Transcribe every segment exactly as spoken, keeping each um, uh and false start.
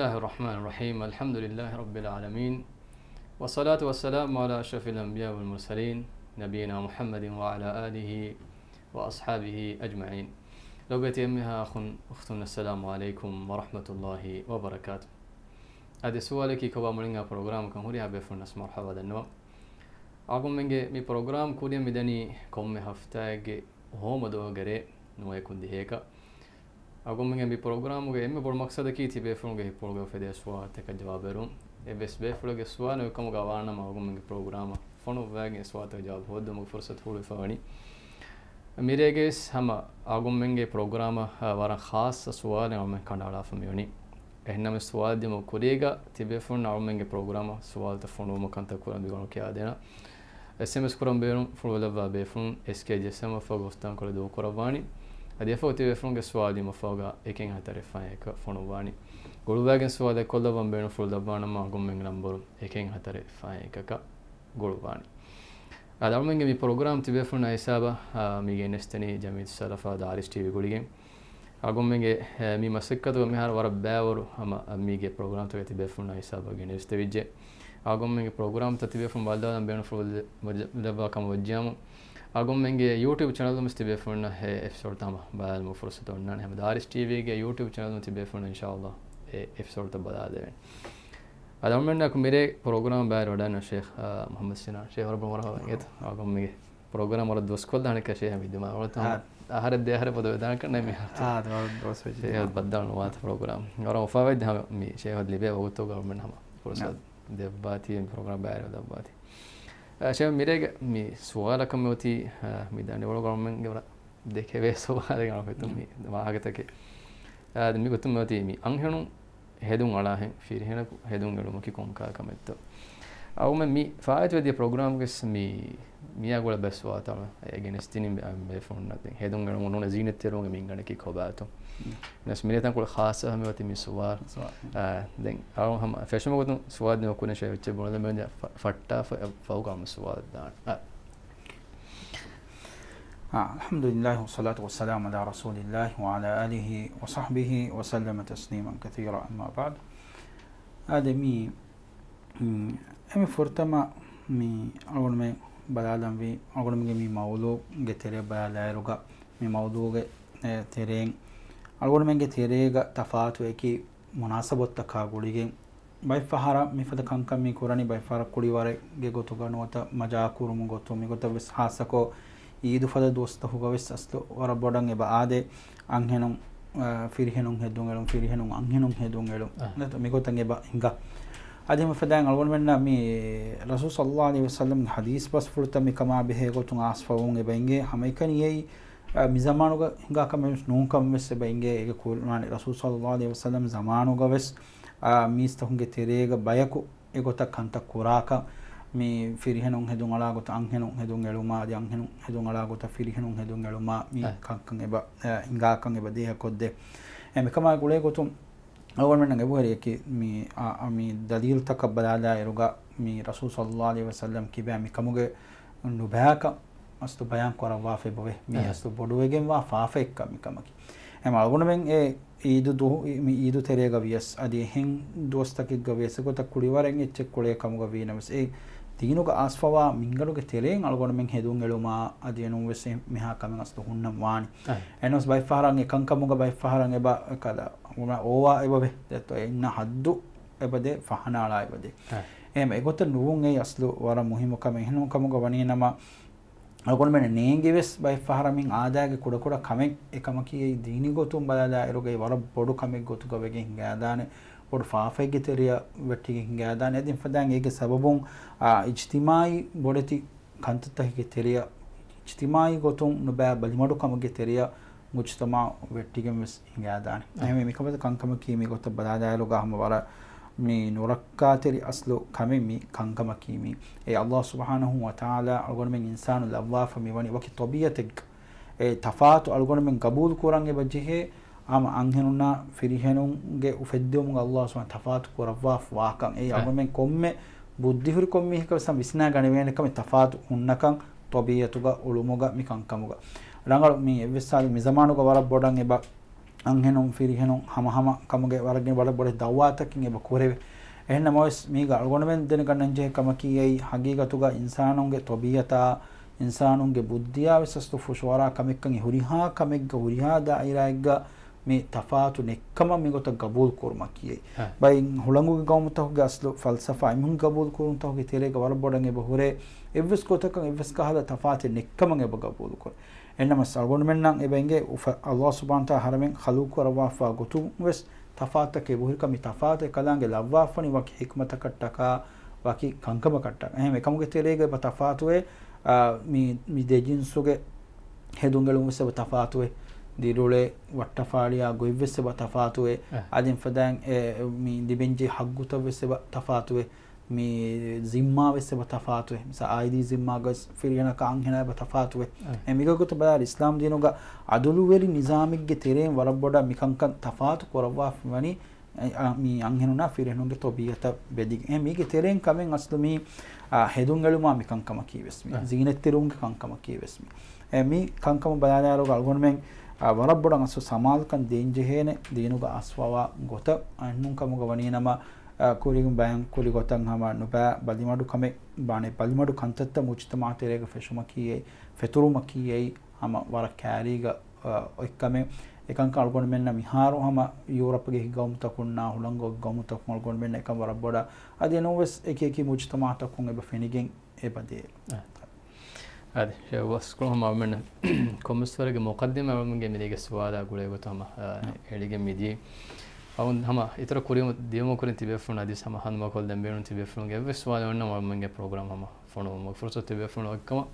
بسم الله الرحمن الرحيم. الحمد لله رب العالمين. والصلاة والسلام على أشرف الأنبياء والمرسلين، نبينا محمد وعلى آله وأصحابه أجمعين. ލޮބުވެތި އެންމެހާ އަޚުން އުޚްތުން، އައްސަލާމު ޢަލައިކުމް ވަރަޙްމަތުﷲި ވަބަރަކާތު. އަދި ސުވާލަކީ ކޮބާ މުޅިން ޕްރޮގްރާމަކަށް ހުރިހާ ބޭފުޅުންނަސް މަރުޙަބާ ދަންނަވަން. އަޅުގަނޑުމެންގެ މި ޕްރޮގްރާމް ކުރިއަށް މިދަނީ ކޮންމެ ހަފްތާއެއްގެ ހޯމަ ދުވަހުގެ ރޭ ނުވައެއް ކުންދިހައަކަށް. އަޅުގަނޑުމެންގެ މި ޕްރޮގްރާމުގެ އެންމެ ބޮޑު މަޤްޞަދަކީ ތިބޭފުޅުންގެ ހިތްޕުޅުގަ އުފެދޭ ސުވާލުތަކަށް ޖަވާބު ދެއްވުން. އެއްވެސް ބޭފުޅެއްގެ ސުވާލެއް ނުވި ކަމުގަ ވާނަމަ އަޅުގަނޑުމެންގެ ޕްރޮގްރާމަށް ފޮނުއްވައިގެން ސުވާލުތަކަށް ޖަވާބު ހޯއްދުމުގެ ފުރުޞަތު ހުޅުވިފަ ވަނީ. މިރޭގައިވެސް ހަމަ އަޅުގަނޑުމެންގެ ޕްރޮގްރާމަށް، އާ، ވަރަށް ޚާއްޞަ ސުވާލެއް އަޅުގަނޑުމެން ކަނޑައަޅާފަ މިވަނީ. އެހެންނަމަވެސް ސުވާލު ދިނުމުގެ ކުރީގަ ތިބޭފުޅުން އަޅުގަނޑުމެންގެ ޕްރޮގްރާމަށް ސުވާލުތައް ފޮނުވުމަށް ކަންތައް ކުރަން މިގަނޑު ކިޔާދޭނަން. އެސްއެމްއެސް ކުރަން ބޭނުންފުޅު ލައްވާ ބޭފުޅުން އެސްކޭޖީއެސްއެމް އަށްފަހުގަ ގޮސް ތަންކޮޅެއް ދޫކުރައްވާނީ. އަދި އެފަހު ތިބޭފުޅުންގެ ސުވާލު ދިނުމަށްފަހުގަ އެކެއް ހަތަރެއް ފަހެއް އެކަށް ފޮނުއްވާނީ. ގުޅުއްވައިގެން ސުވާލު ދެއްކޮށްލައްވަން ބޭނުންފުޅު ލައްވާނަމަ އަޅުގަނޑުމެންގެ ނަންބަރު އެކެއް ހަތަރެއް ފަހެއް އެކަކަށް ގުޅުއްވާނީ. އަދި އަޅުގަނޑުމެންގެ މި ޕްރޮގްރާމް ތިބޭފުޅުންނާ ހިސާބަށް، އާ، މީގެ ގެނެސްދެނީ ޖަމްއިއްޔަތުއްސަލަފާ ދާރިސް ޓީވީ ގުޅިގެން. އަޅުގަނޑުމެންގެ، އެ، މި މަސައްކަތުގަ މިހާރު ވަރަށް ބައިވަރު ހަމަ މީގެ ޕްރޮގްރާމްތަކެއް ތިބޭފުޅުންނާ ހިސާބަށް ގެނެސްދެވިއްޖެ. އަޅުގަނޑުމެންގެ ޕްރޮގްރާމްތައް ތިބޭފުޅުން ބައްލަވާލަން ބޭނުންފުޅު ލެއްވާ ކަމަށް ވެއްޖެއްޔާމު، އަޅުގަނޑުމެންގެ ޔޫޓިއުބް ޗެނަލުން ވެސް ތިބޭފުޅުންނަށް އެ އެޕިސޯޑްތައް ހަމަ ބަލާލުމުގެ ފުރުޞަތު އޮންނާނެ. ހަމަ ދާރިސް ޓީވީގެ ޔޫޓިއުބް ޗެނަލުން ތިބޭފުޅުން އިންޝާﷲ އެ އެޕިސޯޑްތައް ބަލާލެވޭނެ. އަދި އަޅުގަނޑުމެންނާއެކު މިރޭ ޕްރޮގްރާމް ބައިވެރިވަޑައިގަންނަވާ ޝޭޚް، އާ، މުޙައްމަދު ސިނާން. ޝޭޚް ވަރަށް ބޮޑަށް މަރުޙަބާ އިނގޭތޯ. އަޅުގަނޑުމެންގެ ޕްރޮގްރާމް ވަރަށް ދުވަސްކޮޅެއް ދާނެ ކަށޭ ހަމަ އިދުމާ. އަހަ-، އަހަރެއް ދެ އަހަރެއް ފަހު ދާނެ ކަންނޭނގެ މިހާރު. އާ، ދުވަސް ވެއްޖެ. ޝޭޚް ބައްދަލު ނުވާތަ ޕްރޮގްރާމް. ވަރަށް އުފާވެއްޖެ ހަމަ މި ޝޭޚް ލިބޭ ވަގުތުގަ އަޅުގަނޑުމެން ހަމަ ފުރުޞަތު ދެއްވާތީ، ޕްރޮގްރާމް ބައިވެރި ދައްވާތީ. އާ، ޝޭޚް މިރޭގެ މި ސުވާލަކަށް މި އޮތީ، އާ، މި ދަނޑިވަޅުގަ އަޅުގަނޑުމެންގެ ވަރަށް ދެކެވޭ ސުވާލެއް އަޅުގަނޑު ހިތުން މި ވާހަކަތަކެއް. އާ، މި ގޮތުން މި އޮތީ މި އަންހެނުން ހެދުން އަޅާހެން ފިރިހެނަކު ހެދުން އެޅުމަކީ ކޮންކަހަލަ ކަމެއްތޯ؟ އަޅުގަނޑުމެން މި ފާއިތުވެދިޔަ ޕްރޮގްރާމްގަސް މި، މިއާ ގުޅޭ ބައެއް ސުވާލުތައް އެ ގެނެސްދިނީ ބޭފުޅުންނަށް. ދެން ހެދުން އެޅުމުން ނޫނީ ޒީނަތްތެރިވުމުގެ މިންގަނޑަކީ ކޮބާތޯ؟ މިސް މިރޭ ތަންކޮޅެއް ޚާއްޞަވެ މި އޮތީ މި ސުވާލު. ސުވާލު. އާ، ދެން އަޅު ހަމަ ފެށުމުގެ ގޮތުން ސުވާލު ދިނުމަށް ކުރިން ޝޭޚް އެއްޗެއް ބުނެލަމެން ފަ-، ފައްޓާފަ ފަހުގަ ހަމަ ސުވާލު ދާނެ. އާ. އާ، الحمد لله والصلاة والسلام على رسول الله وعلى آله وصحبه وسلم تسليما كثيرا، أما بعد. އާދެ، މި، މް، އެންމެ ފުރަތަމަ މި އަޅުގަނޑުމެން ބަލާލަންވީ، އަޅުގަނޑުމެންގެ މި މައުޟޫޢުގެ ތެރެއަށް ބަލާލާއިރުގަ، މި މައުޟޫޢުގެ، އެ، ތެރެއިން އަޅުގަނޑުމެންގެ ތެރޭގަ ތަފާތު އެކި މުނާސަބަތުތަކާ ގުޅިގެން، ބައެއްފަހަރަށް މިފަދަ ކަންކަން މި ކުރަނީ ބައެއްފަހަރަށް ކުޅިވަރެއްގެ ގޮތުގަ ނުވަތަ މަޖާކުރުމުގެ ގޮތުން. މިގޮތަށް ވެސް ޚާއްޞަކޮށް އީދު ފަދަ ދުވަސްތަކުގަ ވެސް އަސްލު ވަރަށް ބޮޑަށް އެބަ އާދޭ، އަންހެނުން، އާ، ފިރިހެނުން ހެދުން އެޅުން، ފިރިހެނުން އަންހެނުން ހެދުން އެޅުން. އަ. ނަތަ މިގޮތަށް އެބަ ހިނގާ. އަދި މިފަދައިން އަޅުގަނޑުމެންނަށް މި ރަސޫލު ޞައްލައްލާހު ޢަލައިހި ވަސައްލަމްގެ ޙަދީޘް ބަސްފުޅުތައް މި ކަމާ ބެހޭ ގޮތުން އައިސްފަވުން އެބަ އެނގޭ. ހަމައެކަނި އެއީ، އާ، މި ޒަމާނުގަ ހިނގާ ކަމެއް ވެސް ނޫން ކަމެއް ވެސް އެބަ އެނގޭ. އޭގެ ކުރިން ވާނީ ރަސޫލު ޞައްލައްލާހު ޢަލައިހި ވަސައްލަމް ޒަމާނުގަ ވެސް، އާ، މީސްތަކުންގެ ތެރޭގަ ބަޔަކު އެގޮތަށް ކަންތައް ކުރާކަށް، މި ފިރިހެނުން ހެދުން އަޅާ ގޮތަށް އަންހެނުން ހެދުން އެޅުމާ، އަދި އަންހެނުން ހެދުން އަޅާ ގޮތަށް ފިރިހެނުން ހެދުން އެޅުމާ، މި އަ. ކަންކަން އެބަ، އަ، ހިނގާކަން އެބަ ދޭހަކޮށްދޭ. އެ، މިކަމާ ގުޅޭ ގޮތުން އަޅުގަނޑުމެންނަށް އެބަހުރި އެކި މި، އާ، އާ، މި ދަލީލުތަކަށް ބަލާލާއިރުގަ، މި ރަސޫލު ޞައްލައްލާހު ޢަލައިހި ވަސައްލަމް ކިބާ މިކަމުގެ ނުބައިކަން އަސްލު ބަޔާން ކުރައްވާފަ އެބަވޭ. މީ އެ. އަސްލު ބޮޑުވެގެންވާ ފާފައެއްކަން މިކަމަކީ. އެމަ އަޅުގަނޑުމެން އެ އީދު ދުވަހު، މި އީދު ތެރޭގަ ވިޔަސް، އަދި އެހެން ދުވަސްތަކެއްގަ ވިޔަސް އެގޮތަށް ކުޅިވަރެއް އެއްޗެއް ކުޅޭ ކަމުގަ ވީނަމަވެސް، އެ ދީނުގަ އައިސްފަވާ މިންގަނޑުގެ ތެރެއިން އަޅުގަނޑުމެން ހެދުން އެޅުމާ، އަދި އެނޫންވެސް މިހާ ކަމެއް އަސްލު ހުންނަން ވާނީ. އެ. އެނޫންވެސް ބައެއްފަހަރަށް އެކަންކަމުގަ ބައެއްފަހަރަށް އެބަ ކަލަ އޯވާ އެބަވޭ. ދެއްތޯ، އެ އިންނަ ހައްދު އެބަދޭ، ފަހަނައަޅާ އެބަދޭ. އެ. އެހެން އެގޮތަށް ނުވުން އެއީ އަސްލު ވަރަށް މުހިއްމު ކަމެއް. އެހެން ކަމުގަ ވަނީނަމަ، އަޅުގަނޑުމެން ނޭނގިވެސް ބައެއްފަހަރަށް މި އާދައިގެ ކުޑަކުޑަ ކަމެއް އެކަމަކީ އެއީ ދީނީ ގޮތުން ބަލާލާއިރުގައި ވަރަށް ބޮޑު ކަމެއް ގޮތުގަ ވެގެން ހިނގާދާނެ، ބޮޑު ފާފައެއްގެ ތެރެއަށް ވެއްޓިގެން ހިނގާދާނެ. އަދި ފަދައިން އޭގެ ސަބަބުން، އާ، އިޖްތިމާޢީ ބޮޑެތި ކަންތައްތަކެއްގެ ތެރެއަށް، އިޖްތިމާޢީ ގޮތުން ނުބައި ބަލިމަޑުކަމުގެ ތެރެއަށް މުޖްތަމަޢު ވެއްޓިގެން ވެސް ހިނގާދާނެ. އެހެންވެ، މިކަމަށް ކަންކަމަކީ މި ގޮތަށް ބަލާލާއިރުގަ ހަމަ ވަރަށް މި ނުރައްކާތެރި އަސްލު ކަމެއް މި ކަންކަމަކީ މި. އެ ﷲ ސުބްޙާނަހޫ ވަތަޢާލާ އަޅުގަނޑުމެން އިންސާނު ލައްވާފަ މިވަނީ ވަކި ޠަބީޢަތެއްގަ. އެ ތަފާތު އަޅުގަނޑުމެން ގަބޫލު ކުރަން އެބަ ޖެހޭ، ހަމަ އަންހެނުންނާ ފިރިހެނުންގެ އުފެއްދެވުމުގަ ﷲ ސުބްޙާނަހޫ ތަފާތު ކުރައްވާފަ ވާކަން. އެއީ އަ. އަޅުގަނޑުމެން ކޮންމެ ބުއްދިހުރި ކޮން މީހަކަށް ވެސް ހަމަ ވިސްނާ ގަނެވޭނެ ކަމެއް ތަފާތު ހުންނަކަން ޠަބީޢަތުގަ އުޅުމުގަ މި ކަންކަމުގަ. ރަނގަޅު މި އެއްވެސް ސާދަ މި ޒަމާނުގަ ވަރަށް ބޮޑަށް އެބަ އަންހެނުން ފިރިހެނުން ހަމަހަމަ ކަމުގެ ވަރަށް ވަރަށް ބޮޑެތި ދައުވާތަކެއް އެބަ ކުރެވޭ. އެހެންނަމަވެސް މީގަ އަޅުގަނޑުމެން ދެނެގަންނަންޖެހޭ ކަމަކީ އެއީ ހަގީގަތުގަ އިންސާނުންގެ ތަބީއަތާ، އިންސާނުންގެ ބުއްދިޔާ ވެސް އަސްލު ފުށުއަރާ ކަމެއްކަން އެ ހުރިހާ ކަމެއްގަ ހުރިހާ ދާއިރާއެއްގަ މި ތަފާތު ނެއްކަމަށް މިގޮތަށް ގަބޫލު ކުރުމަކީ އެއީ. އަ. ބައި ހުޅަނގުގެ ގައުމުތަކުގެ އަސްލު ފަލްސަފާ އެމީހުން ގަބޫލު ކުރުންތަކުގެ ތެރޭގަ ވަރަށް ބޮޑަށް އެބަ ހުރޭ އެއްވެސް ގޮތަކަށް އެއްވެސް ކަހަލަ ތަފާތެއް ނެއްކަމަށް އެބަ ގަބޫލު ކުރޭ. އެހެންނަމަވެސް އަޅުގަނޑުމެންނަށް އެބަ އިނގޭ އުފަ-، ﷲ ސުބްޙާނަހޫ ވަތަޢާލާ ހަރަމެއް ޚަލްޤު ކުރައްވާފާ ގޮތުން ވެސް ތަފާތުތަކެއް އެބަހުރިކަން މި ތަފާތު އެކަލާނގެ ލައްވާފަނި ވަކި ޙިކްމަތަކަށްޓަކާ ވަކި ކަންކަމަކަށްޓަކާ. އެހެން އެކަމުގެ ތެރޭގަ އެބަ ތަފާތުވޭ، އާ، މި، މި ދެ ޖިންސުގެ ހެދުން އެޅުން ވެސް އެބަ ތަފާތުވޭ. ދިރިއުޅޭ ވައްޓަފާޅިއާ ގޮތް ވެސް އެބަ ތަފާތުވޭ. އަ. އަދި އެފަދައިން އެ، މި ލިބެންޖެހޭ ހައްގުތައް ވެސް އެބަ ތަފާތުވޭ. މި ޒިންމާ ވެސް އެބަ ތަފާތުވޭ. މިސާ އާއިލީ ޒިންމާގަ ވެސް ފިރިހެނަކާ އަންހެނާ އެބަ ތަފާތުވޭ. އަ. އެ މިގޮތަށް ބަލާއިރު އިސްލާމް ދީނުގަ އަދުލުވެރި ނިޒާމެއްގެ ތެރެއިން ވަރަށް ބޮޑަށް މިކަންކަން ތަފާތު ކުރައްވާފަ ވަނީ، އެ، އަ، މި އަންހެނުންނާ ފިރިހެނުންގެ ތަބީއަތަށް ބެދިގެން. އެ މީގެ ތެރެއިން ކަމެއް އަސްލު މި، އާ، ހެދުން އެޅުމާ މި ކަންކަމަކީ ވެސް މި. އަ. ޒީނަތްތެރިވުމުގެ ކަންކަމަކީ ވެސް މި. އެ މި ކަންކަމަށް ބަލާލާއިރުގަ އަޅުގަނޑުމެން، އާ، ވަރަށް ބޮޑަށް އަސްލު ސަމާލުކަން ދޭން ޖެހޭނެ ދީނުގަ އައިސްފަވާ ގޮތަށް އަންނުން ކަމުގަ ވަނީ ނަމަ، އާ، ކުރިން ބަޔަން ކުރި ގޮތަށް ހަމަ ނުބައި ބަލިމަޑު ކަމެއް ވާނެ، ބަލިމަޑު ކަންތައްތައް މުޖުތަމަޢު ތެރޭގަ ފެށުމަކީ އެއީ، ފެތުރުމަކީ އެއީ ހަމަ ވަރަށް ކައިރީގަ، އާ، އޮތް ކަމެއް. އެކަންކަން އަޅުގަނޑުމެންނަށް މިހާރު ހަމަ ޔޫރަޕްގެ އެކި ގައުމުތަކުންނާ ހުޅަނގު ގައުމުތަކުން އަޅުގަނޑުމެންނަށް އެކަން ވަރަށް ބޮޑަށް އަދި ނުވެސް އެކި އެކި މުޖުތަމަޢުތަކުން އެބަ ފެނިގެން އެބަ ދޭ. އާ. އަދި ޝޭޚް ވަސްކުޅު ހަމަ އަޅުމެން ކޮންމެސް ވަރެއްގެ މުޤައްދިމާ އަޅުމެންގެ މިރޭގެ ސުވާލާ ގުޅޭ ގޮތަށް ހަމަ، އާ، އާ. އެޅިގެން މިދިޔަ. އަޅުން ހަމަ އިތުރަށް ކުރިއަށް ދިޔުމަށް ކުރިން ތިބޭފުޅުން އަދިވެސް ހަމަ ހަނދުމަކޮށްލަން ބޭނުން ތިބޭފުޅުންގެ އެއްވެސް ސުވާލެއް އޮންނަ އަޅުމެންގެ ޕްރޮގްރާމް ހަމަ ފޮނުވުމަށް ފުރުސަތު ތިބޭފުޅުން އޮތްކަމަށް،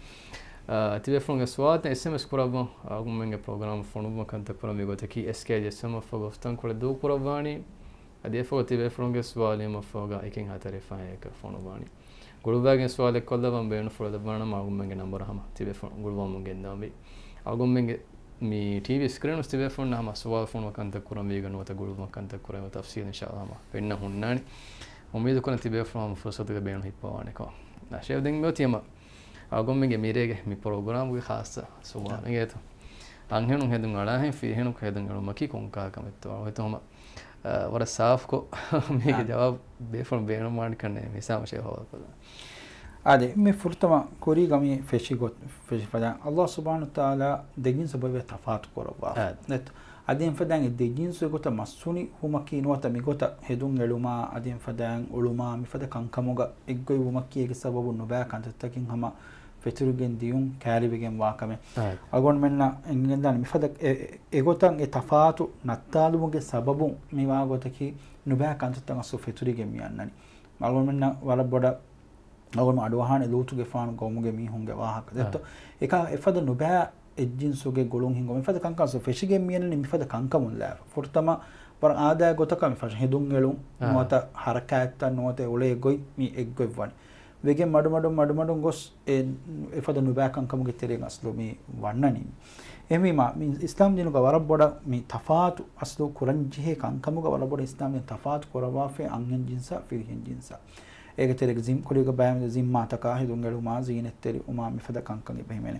އާ، ތިބޭފުޅުންގެ ސުވާލުތައް އެސްއެމްއެސް ކުރައްވަން. އަޅުގަނޑުމެންގެ ޕްރޮގްރާމް ފޮނުވުމަށް ކަންތައް ކުރަން މި ގޮތަކީ އެސްކޭ ޖެއްސުމަށްފަހު ގޮފްތަންކޮޅެއް ދޫކުރައްވާނީ. އަދި އެފަހު ތިބޭފުޅުންގެ ސުވާލު ލިޔުމަށްފަހުގަ އެކިން ހަތަރެއް ފަހެއް އެކަށް ފޮނުވާނީ. ގުޅުއްވާގެން ސުވާލެއް ކޮށްލައްވަން ބޭނުންފުޅު ލައްވާނަމަ އަޅުގަނޑުމެންގެ ނަންބަރު ހަމަ ތިބޭފުޅުން ގުޅުވަމުން ގެންދަވަންވީ. އަޅުގަނޑުމެންގެ މި ޓީވީ ސްކްރީނު ތިބޭފުޅުންނަށް ހަމަ ސުވާލު ފޮނުވަން ކަންތައް ކުރަންވީގަ ނުވަތަ ގުޅުއްވަން ކަންތައް ކުރަން ތަފްސީލު އިންޝާﷲ ހަމަ ފެންނަ ހުންނާނީ. އުއްމީދު ކުރަން ތިބޭފުޅުން ހަމަ ފުރުސަތުގަ ބޭނުން ހިއްޕަވާނެކޮށް. ޝޭޚް ދެން މިއޮތީ ހަމަ އަޅުގަނޑުމެންގެ މިރޭގެ މި ޕްރޮގްރާމުގެ ޚާއްޞަ ސުވާލު އިނގޭތޯ. އަންހެނުން ހެދުން އަޅާހެން ފިރިހެނަކު ހެދުން އެޅުމަކީ ކޮންކަހަލަ ކަމެއްތޯ؟ އޮތް ހަމަ، އަ، ވަރަށް ސާފުކޮށް މީގެ އާ. ޖަވާބު ބޭފުޅުން ބޭނުންވާނެ ކަންނޭނގެ މިސާމަށޭ ހޯދަކޮށްލާ. އާދެ، މި ފުރަތަމަ ކުރީގަ މި ފެށި ގޮތް، ފެށި ފަދައިން ﷲ ސުބްޙާނަހޫ ވަތަޢާލާ ދެ ޖިންސު ބޮއެވެ ތަފާތު ކުރައްވާފަ. އާ. ނެތް. އަދި އެފަދައިން އެ ދެ ޖިންސު އެގޮތަށް މަސް ހުނި ހުމަކީ ނުވަތަ މިގޮތަށް ހެދުން އެޅުމާ، އަދި އެފަދައިން އުޅުމާ، މިފަދަ ކަންކަމުގަ އެއްގޮތް ވުމަކީ އޭގެ ސަބަބުން ނުބައި ކަންތައްތަކެއް ހަމަ ފެތުރިގެން ދިޔުން ކައިރިވެގެން ވާ ކަމެއް. އާ. އަޅުގަނޑުމެންނަށް އެނގިގެންދާނެ މިފަދަ އެ، އެ، އެގޮތަށް އެ ތަފާތު ނައްތާލުމުގެ ސަބަބުން މިވާ ގޮތަކީ ނުބައި ކަންތައްތައް އަސްލު ފެތުރިގެން މި އަންނަނީ. އަޅުގަނޑުމެންނަށް ވަރަށް ބޮޑަށް އަޅުގަނޑު އަޑުއަހާނެ ލޫޠުގެފާނު ގައުމުގެ މީހުންގެ ވާހަކަ. އާ. ދެއްތޯ؟ އެކަ އެފަދަ ނުބައި އެއްޖިންސުގެ ގުޅުން ހިނގުމަށް މިފަދަ ކަންކަން އަސްލު ފެށިގެން މިއަންނަނީ މިފަދަ ކަންކަމުން ލާފަ. ފުރަތަމަ ވަރަށް އާދައިގެ ގޮތަކަށް މި ފަށަ ހެދުން އެޅުން، އާ. ނުވަތަ ހަރަކާތްތައް ނުވަތަ އުޅޭ ގޮތް މި އެއްގޮތް ވަނީ. ވެގެން މަޑުމަޑުން މަޑުމަޑުން ގޮސް އެ، އެފަދަ ނުބައި ކަންކަމުގެ ތެރެއިން އަސްލު މި ވަންނަނީ. އެހެންވީމާ، މި އިސްލާމް ދީނުގަ ވަރަށް ބޮޑަށް މި ތަފާތު އަސްލު ކުރަންޖެހޭ ކަންކަމުގަ ވަރަށް ބޮޑަށް އިސްލާމް ދީން ތަފާތު ކުރައްވާފައި އަންހެން ޖިންސާ ފިރިހެން ޖިންސާ. އޭގެ ތެރޭގަ ޒިން-، ކުރީގަ ބަޔާން ޒިންމާތަކާ ހެދުން އެޅުމާ، ޒީނަތްތެރިވުމާ، މިފަދަ ކަންކަން އެބަ ހިމެނޭ.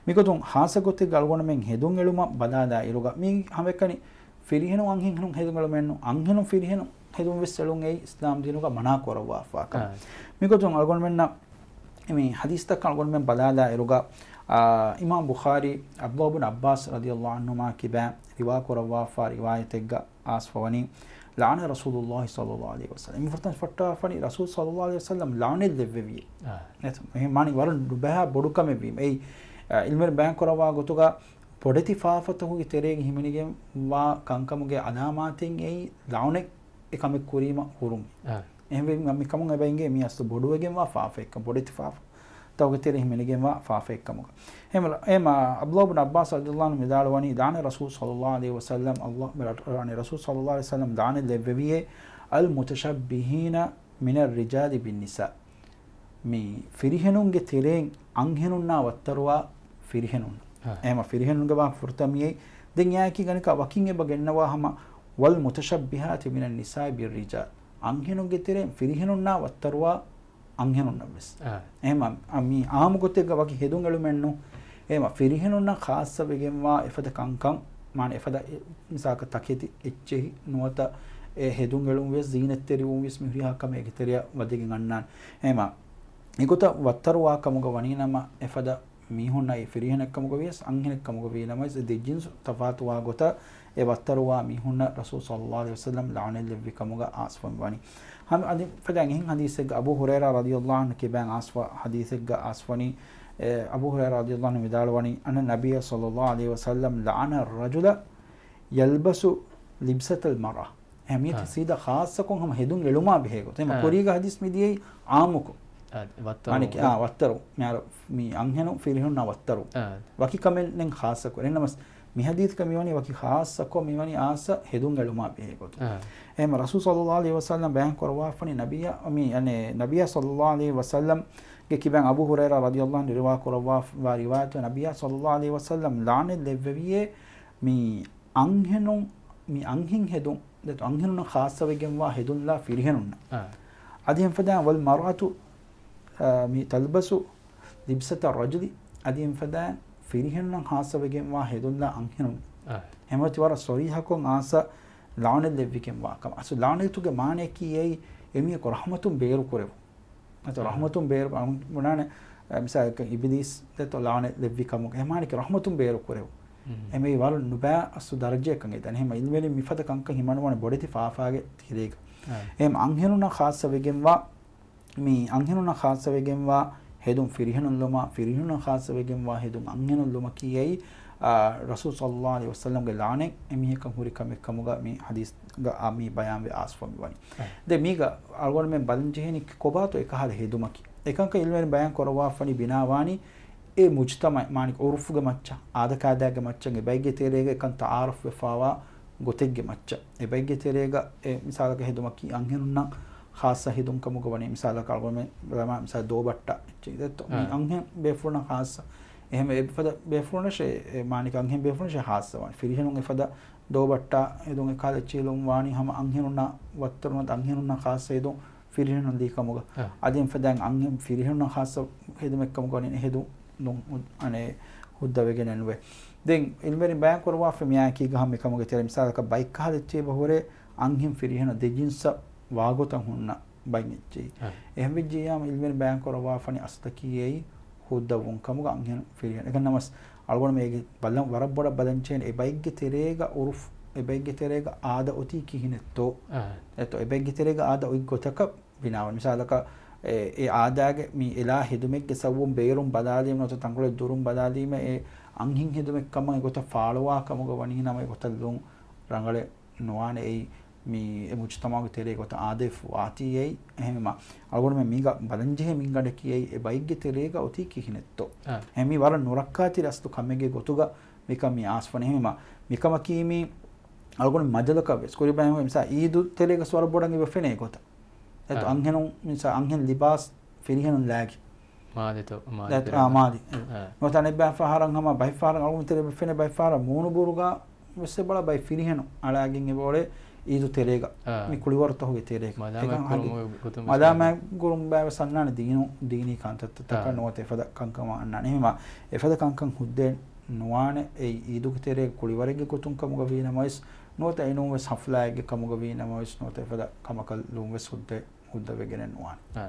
މިގޮތުން ހާއްސަ ގޮތެއްގަ އަޅުގަނޑުމެން ހެދުން އެޅުމަށް ބަލާލާ އިރުގަ މީ ހަމައެކަނި ފިރިހެނުން އަންހެން ހެދުން އެޅުމެއްނު، އަންހެނުން ފިރިހެނުން ހެދުން ވެސް އެޅުން އެއީ އިސްލާމް ދީނުގަ މަނާ ކުރައްވާފާ ކަމެއް. އާ. މިގޮތުން އަޅުގަނޑުމެންނަށް މި ޙަދީޘްތަކަށް އަޅުގަނޑުމެން ބަލާލާ އިރުގަ، އާ، އިމާމް ބުޚާރީ ޢަބްދުﷲ ބިން ޢައްބާސް ރަޟިޔަﷲ ޢަންހުމާ ކިބައިން ރިވާ ކުރައްވާފާ ރިވާޔަތެއްގަ އައިސްފަވަނީ، لعن رسول الله صلى الله عليه وسلم. މި ފުރަތަމަ ފައްޓާފަނީ ރަސޫލު ޞައްލަﷲ ޢަލައިހި ވަސައްލަމް ލަޢުނަތް ލެއްވެވިއޭ. އާ. ނެތް. އެހެން މާނަ ވަރަށް ނުބައި ބޮޑު ކަމެއް ވީމަ. އެއީ، އާ، ޢިލްމުވެރިން ބަޔާން ކުރައްވާ ގޮތުގަ ބޮޑެތި ފާފަތަކުގެ ތެރޭގަ ހިމެނިގެން ވާ ކަންކަމުގެ ޢަލާމާތެއް އެއީ ލަޢުނަތް އެ ކަމެއް ކުރީމަ ހުރުން. އާ. އެހެންވެ، މި ކަމުން އެބަ އިނގޭ މީ އަސްލު ބޮޑުވެގެންވާ ފާފައެއްކަން، ބޮޑެތި ފާފަ. ތަކުގެ ތެރެ ހިމެނިގެންވާ ފާފައެއްކަމުގަ. އެހެން، އެހެން ޢަބްދުﷲ ބިން ޢައްބާސް ރަޟިޔަﷲ ޢަންހު ވިދާޅުވަނީ، لعن رسول صلى الله عليه وسلم الله، يعني رسول صلى الله عليه وسلم ލަޢުނަތް ލެއްވެވިއޭ، المتشبهين من الرجال بالنساء. މި ފިރިހެނުންގެ ތެރެއިން އަންހެނުންނާ ވައްތަރުވާ ފިރިހެނުން. އާ. އެހެމަ ފިރިހެނުންގެ ވާހަކަ ފުރަތަމަ މިއީ. ދެން އެއާއެކީ ގަނެ ވަކިން އެބަ ގެންނަވާ ހަމަ، والمتشبهات من النساء بالرجال. އަންހެނުންގެ ތެރެއިން ފިރިހެނުންނާ ވައްތަރުވާ އަންހެނުންނަށް ވެސް. އާ. އެހެމަ، އަ، މި އާއްމު ގޮތެއްގަ ވަކި ހެދުން އެޅުމެއްނު. އެހެމަ ފިރިހެނުންނަށް ޚާއްޞަވެގެންވާ އެފަދަ ކަންކަން މާނަ އެފަދަ އެ، މިސާލަކަށް ތަކެތި އެއްޗެހި ނުވަތަ އެ ހެދުން އެޅުން ވިޔަސް ޒީނަތްތެރިވުން ވިޔަސް މި ހުރިހާ ކަމެއް އޭގެ ތެރެއަށް ވަދެގެން އަންނާނެ. އެހެމަ އެގޮތަށް ވައްތަރުވާ ކަމުގަ ވަނީ ނަމަ އެފަދަ މީހުންނަށް އެ ފިރިހެނެއް ކަމުގަ ވިޔަސް އަންހެނެއް ކަމުގަ ވީ ނަމަވެސް އެ ދެ ޖިންސު ތަފާތުވާ ގޮތަށް އެ ވައްތަރުވާ މީހުންނަށް ރަސޫލު ޞައްލައްލާހު ޢަލައިހި ވަސައްލަމް ލަޢުނަތް ލެއްވި ކަމުގަ އާސްފަން ވަނީ. ހަމަ އަދި ފަދައިން އެހެން ޙަދީޘެއްގަ އަބޫ ހުރައިރާ ރަޟިޔައްލާހު ޢަންހު ކިބައިން އާސްފަ ޙަދީޘެއްގަ އާސްފަނީ، އެ، އަބޫ ހުރައިރާ ރަޟިޔައްލާހު ޢަންހު ވިދާޅުވަނީ، أن النبي صلى الله عليه وسلم لعن الرجل يلبس لبسة المرأة. އެހެން މީ އާ. ސީދާ ޚާއްޞަކޮށް ހަމަ ހެދުން އެޅުމާ ބެހޭ ގޮތެއް. އެމަ އާ. ކުރީގަ ޙަދީޘް މިދިޔައީ ޢާއްމުކޮށް. އާ، ވައްތަރު. މާނަ އާ، ވައްތަރު. މި އަންހެނުން ފިރިހެނުންނާ ވައްތަރު. އާ. ވަކި ކަމެއް ނެތް ޚާއްޞަކޮށް. އެހެންނަމަސް މި ޙަދީޘްގަ މިވަނީ ވަކި ޚާއްޞަކޮށް މިވަނީ އާސް ހެދުން އެޅުމާ ބެހޭ ގޮތުން. އާ. އެހެން ރަސޫލު ޞައްލައްލާހު ޢަލައިހި ވަސައްލަމް ބަޔާން ކުރައްވާފަނީ ނަބިއްޔާ، މި، އަނެއް، ނަބިއްޔާ ޞައްލައްލާހު ޢަލައިހި ވަސައްލަމްގެ ކިބައިން އަބޫ ހުރައިރާ ރަޟިޔައްލާހު ޢަންހު ރިވާ ކުރައްވާ ވާ ރިވާޔަތު ނަބިއްޔާ ޞައްލައްލާހު ޢަލައިހި ވަސައްލަމް ލަޢުނަތް ލެއްވެވިއޭ މި އަންހެނުން، މި އަންހެން ހެދުން، ދެތު އަންހެނުންނަށް ޚާއްޞަވެގެންވާ ހެދުންލާ ފިރިހެނުންނަށް. އާ. އަދި އެހެން ފަދައިން والمرأة، އާ، މި تلبس لبسة الرجل، އަދި އެހެން ފަދައިން ފިރިހެނުންނަށް ޚާއްޞަވެގެންވާ ހެދުންލާ އަންހެނުން. އާ. އެހެންވެ ތި ވަރަށް ޞަރީޙަކޮށް އާސް ލަޢުނަތް ލެއްވިގެންވާ ކަމަށް. އަސްލު ލަޢުނަތުގެ މާނަޔަކީ އެއީ އެމީހަކު ރަޙްމަތުން ބޭރު ކުރެވުން. އެތޯ އާ. ރަޙްމަތުން ބޭރު ބުނާނެ، އެ، މިސާލަކަށް އިބިލީސް ދެތޯ ލަޢުނަތް ލެއްވި ކަމުގަ. އެ މާނައަކީ ރަޙްމަތުން ބޭރު ކުރެވުން. އެމީ ވަރަށް ނުބައި އަސްލު ދަރަޖައަކަށް އެދަނީ. އެހެން ޢިލްމުވެރިން މިފަދަ ކަންކަން ހިމަނުވާނެ ބޮޑެތި ފާފާގެ ތެރޭގަ. އާ. އެހެން އަންހެނުންނަށް ޚާއްޞަވެގެންވާ، މި އަންހެނުންނަށް ޚާއްޞަވެގެންވާ ހެދުން ފިރިހެނުން ލުމާ، ފިރިހެނުންނަށް ޚާއްޞަވެގެންވާ ހެދުން އަންހެނުން ލުމަކީ އެއީ، އާ، ރަސޫލު ޞައްލައްލާހު ޢަލައިހި ވަސައްލަމްގެ ލަޢުނަތް އެމީހަކަށް ހުރި ކަމެއް ކަމުގަ މި ޙަދީޘްގަ އާ މި ބަޔާންވެ އާސްފަ މިވަނީ. އެ. ދެން މީގަ އަޅުގަނޑުމެން ބަލަން ޖެހޭނީ ކޮބާތޯ އެކަހަލަ ހެދުމަކީ. އެކަންކަން ޢިލްމުވެރިން ބަޔާން ކުރައްވާފަނީ ބިނާވާނީ އެ މުޖްތަމަޢު، މާނައަކީ ޢުރުފުގެ މައްޗަށް، އާދަކާދައިގެ މައްޗަށް އެ ބައެއްގެ ތެރޭގަ އެކަން ތަޢާރަފްވެފާވާ ގޮތެއްގެ މައްޗަށް. އެ ބައެއްގެ ތެރޭގަ އެ މިސާލަކަށް ހެދުމަކީ އަންހެނުންނަށް ޚާއްޞަ ހެދުން ކަމުގަ ވަނީ މިސާލަކަށް އަޅުގަނޑުމެން ބަލަމާ މިސާލަކަށް ދޯބައްޓާ އެއްޗެއް ދެއްތޯ. މި އާ. އަންހެން ބޭފުޅުންނަށް ޚާއްޞަ. އެހެން އެފަދަ ބޭފުޅުންނަށޭ، އެ މާނައަކީ އަންހެން ބޭފުޅުންނަށޭ ޚާއްޞަވާނެ. ފިރިހެނުން އެފަދަ ދޯބައްޓާ ހެދުން އެކަހަލަ އެއްޗެހި ލުމުން ވާނީ ހަމަ އަންހެނުންނަށް ވައްތަރުން ނުވަތަ އަންހެނުންނަށް ޚާއްޞަ ހެދުން ފިރިހެނުން ދީ ކަމުގަ. އާ. އަދި އެފަދައިން އަންހެން ފިރިހެނުންނަށް ޚާއްޞަ ހެދުމެއް ކަމުގަ ވަނީ އެ ހެދުން އަނެއް ހުއްދަވެގެނެއް ނުވޭ. ދެން ޢިލްމުވެރިން ބަޔާން ކުރައްވާފަ މިއާއެކީގަ ހަމަ އެކަމުގެ ތެރޭ މިސާލަކަށް ބައެއްކަހަލަ އެއްޗެހި އެބަ ހުރޭ އަންހެން ފިރިހެނުން ދެ ޖިންސަށް ވާގޮތަށް ހުންނަ ބައެއް އެއްޗެހި. އާ. އެހެން ވެއްޖިއްޔާމު ޢިލްމުވެރިން ބަޔާން ކުރައްވާފަނީ އަސްލަކީ އެއީ ހުއްދަވުން ކަމުގަ އަންހެނުން ފިރިހެނުން. އެކަން ނަމަސް އަޅުގަނޑުމެން އޭގެ ބަލަން، ވަރަށް ބޮޑަށް ބަލަން ޖެހޭނެ އެ ބައެއްގެ ތެރޭގަ ޢުރުފު، އެ ބައެއްގެ ތެރޭގަ އާދަ އޮތީ ކިހިނެއްތޯ؟ އާ. އެތޯ، އެ ބައެއްގެ ތެރޭގަ އާދަ އޮތް ގޮތަކަށް ބިނާވަން. މިސާލަކަށް، އެ، އެ އާދާގެ މި އެލާ ހެދުމެއްގެ ސަބަބުން ބޭރުން ބަލާލީމަ ނުވަތަ ތަންކޮޅެއް ދުރުން ބަލާލީމަ އެ އަންހެން ހެދުމެއް ކަމަށް އެގޮތަށް ފާޅުވާ ކަމުގަ ވަނީ ނަމަ އެގޮތަށް ލުން ރަނގަޅެއް ނުވާނެ. އެއީ މި އެ މުޖްތަމަޢުގެ ތެރޭ ގޮތަށް އާދަވެފަ ވާތީ އެއީ. އެހެންވީމަ އަޅުގަނޑުމެން މީގަ ބަލަންޖެހޭ މިންގަނޑަކީ އެއީ އެ ބައެއްގެ ތެރޭގަ އޮތީ ކިހިނެއްތޯ؟ އާ. އެހެން މީ ވަރަށް ނުރައްކާތެރި އަސްލު ކަމެއްގެ ގޮތުގަ މިކަން މި އާސްފަން. އެހެންވީމަ މިކަމަކީ މި އަޅުގަނޑު މަޖަލަކަށް ވެސް ކުރިބައި މިސާ އީދު ތެރޭގަސް ވަރަށް ބޮޑަށް އެބަ ފެނޭ ގޮތަށް. ދެއްތޯ އާ. އަންހެނުން މިސާ އަންހެން ލިބާސް ފިރިހެނުން ލާގި. މާލެތޯ، މާލެ ދެއްތޯ، އާ، ފިރިހެނުން. މާލި. އާ. ނުވަތަ އަނެއް ބައި ފަހަރަށް ހަމަ ބައި ފަހަރަށް އަޅުގަނޑު ތެރޭ އެބަ ފެނޭ ބައި ފަހަރަށް މޫނު ބުރުގަ ވެސް އެބަ ބައި ފިރިހެނުން އަޅާގެން އެބަ އުޅޭ އީދު ތެރޭގަ. އާ. މި ކުޅިވަރުތަހުގެ ތެރޭގަ. މަލާމާތް އެކަން ކުރުމުގެ ގޮތުން ވެސް މަލާމާތް ކުރުން ބައި ވެސް އަންނާނެ ދީނު، ދީނީ ކަންތައްތައް އާ. ނުވަތަ އެފަދަ ކަންކަމަށް އަންނާނެ. އެހެންވީމަ އެފަދަ ކަންކަން ހުއްދައެއް ނުވާނެ. އެއީ އީދުގެ ތެރޭގަ ކުޅިވަރެއްގެ ގޮތުން ކަމުގަ ވީ ނަމަވެސް، ނުވަތަ އެނޫންވެސް ހަފްލާއެއްގެ ކަމުގަ ވީ ނަމަވެސް، ނުވަތަ އެފަދަ ކަމަކަށް ލުންވެސް ހުއްދަ، ހުއްދަވެގެނެއް ނުވާނެ. އާ.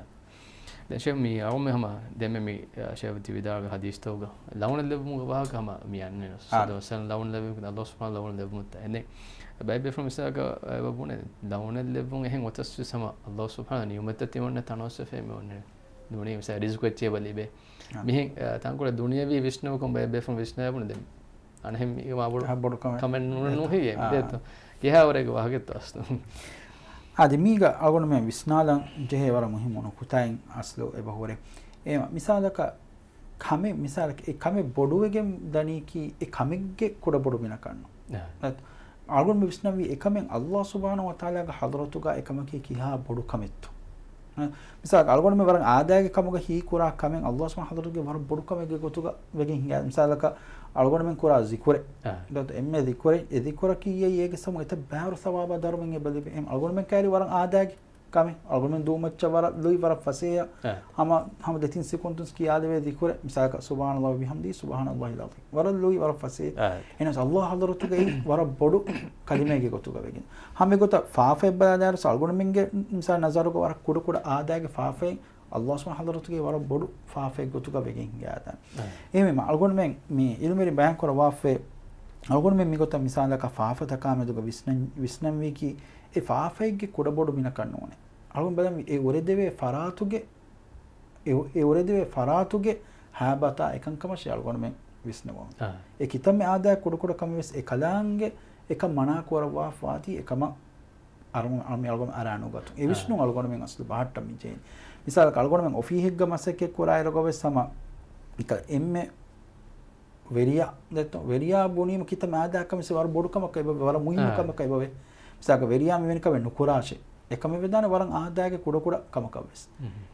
ދެން ޝޭޚް މި އަޅުގަނޑުމެން ހަމަ ދެންމެ މި، އާ، ޝޭޚް ތި ވިދާޅުވި ޙަދީޘްތަކުގަ ލަޢުނަތް ލެއްވުމުގެ ވާހަކަ ހަމަ މި އަންނަން. އާ. ސަލާމް ލަޢުނަތް ލެއްވުމުގެ ﷲ ސުބްޙާނަހޫ ލަޢުނަތް ލެއްވުމަށް ތާ. އެންނެ ބައެއް ބޭފުޅުން މިސާލަކަށް އެބަ ބުނެ ލަޢުނަތް ލެއްވުން އެހެން އޮތަސް ވެސް ހަމަ ﷲ ސުބްޙާނަހޫ ނިޢުމަތްތައް ތިމަންނަ ތަނަވަސްވެފައި މި އޮންނަން. ނޫނީ މިސާ ރިޒުޤު އެއްޗެއް އެބަ ލިބޭ. އާ. މިހެން، އާ، ތަންކޮޅެއް ދުނިޔަވީ ވިސްނުމަކުން ބައެއް ބޭފުން ވިސްނާ ބުނެ ދެން އަނެއްހެން މީގަ މާ ބޮޑު އާ، ބޮޑު ކަމެއް. ކަމެއް ނު-، އެއް ނުހިވޭ. އާ. މި ދެއްތޯ. ކިހާވަރެއްގެ ވާހަކަތޯ އަސްލު؟ އާ، ދެ މީގަ އަޅުގަނޑުމެން ވިސްނާލަން ޖެހޭ ވަރަށް މުހިއްމު ނުކުތާއެއް އަސްލު އެބަ ހުރޭ. އެ މިސާލަކަށް ކަމެއް، މިސާލަކަށް އެ ކަމެއް ބޮޑުވެގެން ދަނީކީ އެ ކަމެއްގެ ކުޑަ ބޮޑު މިނަކަށްނު. އާ. އަޅުގަނޑުމެން ވިސްނަންވީ އެކަމެއް ﷲ ސުބްޙާނަހޫ ވަތަޢާލާގެ ޙަޟްރަތުގަ އެކަމަކީ ކިހާ ބޮޑު ކަމެއްތޯ. މިސާލަކަށް އަޅުގަނޑުމެން ވަރަށް އާދައިގެ ކަމުގަ ހީކުރާ ކަމެއް ﷲ ސުބްޙާނަހޫ ވަތަޢާލާގެ ވަރަށް ބޮޑު ކަމެއްގެ ގޮތުގަ ވެގެން ހިނގާ. މިސާލަކަށް އަޅުގަނޑުމެން ކުރާ ޒިކުރެއް. އާ. ދެއްތޯ އެންމެ ޒިކުރެއް، އެ ޒިކުރަކީ އެއީ އޭގެ ސަބަބުން އެތައް ބާރު ސަވާބާ ދަރުމައެއް އެބަ ލިބޭ. އެހެން އަޅުގަނޑުމެން ކައިރި ވަރަށް އާދައިގެ ކަމެއް. އަޅުގަނޑުމެން ދުވުމައްޗަށް ވަރަށް ލުއި ވަރަށް ފަސޭހަ. އާ. ހަމަ، ހަމަ ދެތިން ސިކުންތުންސް ކިޔާލެވޭ ޛިކުރެއް، މިސާލަކަށް، سبحان الله وبحمده، سبحان الله العظيم. ވަރަށް ލުއި ވަރަށް ފަސޭހަ. އާ. އެހެނަސް ﷲ ޙަޟްރަތުގައި ވަރަށް ބޮޑު ކަލިމައެއްގެ ގޮތުގަ ވެގެން. ހަމަ އެގޮތަށް ފާފައެއް ބަލާލާއިރު އަޅުގަނޑުމެންގެ މިސާލަށް ނަޒަރުގަ ވަރަށް ކުޑަ ކުޑަ އާދައިގެ ފާފައެއް ﷲ ސުބްޙާނަހޫ ވަތަޢާލާ ޙަޟްރަތުގައި ވަރަށް ބޮޑު ފާފައެއް ގޮތުގަ ވެގެން ހިނގާދާނެ. އާ. އެހެންވީމަ އަޅުގަނޑުމެން މި ޢިލްމުވެރިން ބަޔާން ކުރައްވާފައި، އަޅުގަނޑުމެން މިގޮތަށް މިސާލަކަށް ފާފަތަކާ މެދުގަ ވިސްނަން، ވިސްނަންވީކީ އެ ފާފައެއްގެ ކުޑަބޮޑު މިނަކަށް ނޫނޭ. އަޅުގަނޑު ބަލަން އެ އުރެދެވޭ ފަރާތުގެ، އެ، އެ އުރެދެވޭ ފަރާތުގެ ހައިބަތާ އެކަންކަމަށޭ އަޅުގަނޑުމެން ވިސްނަވަން. އާ. އެ ކިތަންމެ އާދައިގެ ކުޑަކުޑަ ކަމެއް ވެސް އެކަލާނގެ އެކަން މަނާ ކުރައްވާފައިވާތީ އެކަމަށް އަޅު، އަޅު، މި އަޅުގަނޑު އަރާ ނުގަތުން. އެ ވިސްނުން އަޅުގަނޑުމެން އަސްލު ބަހައްޓަން މި ޖެހެނީ. މިސާލަކަށް އަޅުގަނޑުމެން އޮފީހެއްގަ މަސައްކަތް ކުރާއިރުގަ ވެސް ހަމަ އެކަ އެންމެ ވެރިޔާ، ދެއްތޯ، ވެރިޔާ ބުނީމަ ކިތަންމެ އާދައިގެ ކަމެއް ވެސް ވަރަށް ބޮޑު ކަމަކަށް އެބަ، ވަރަށް މުހިއްމު އާ. ކަމަކަށް އެބަވޭ. މިސާލަކަށް ވެރިޔާ މިވެނި ކަމެއް ނުކުރާށޭ. އެކަމެއް ވެދާނެ ވަރަށް އާދައިގެ ކުޑަކުޑަ ކަމަކަށް ވެސް.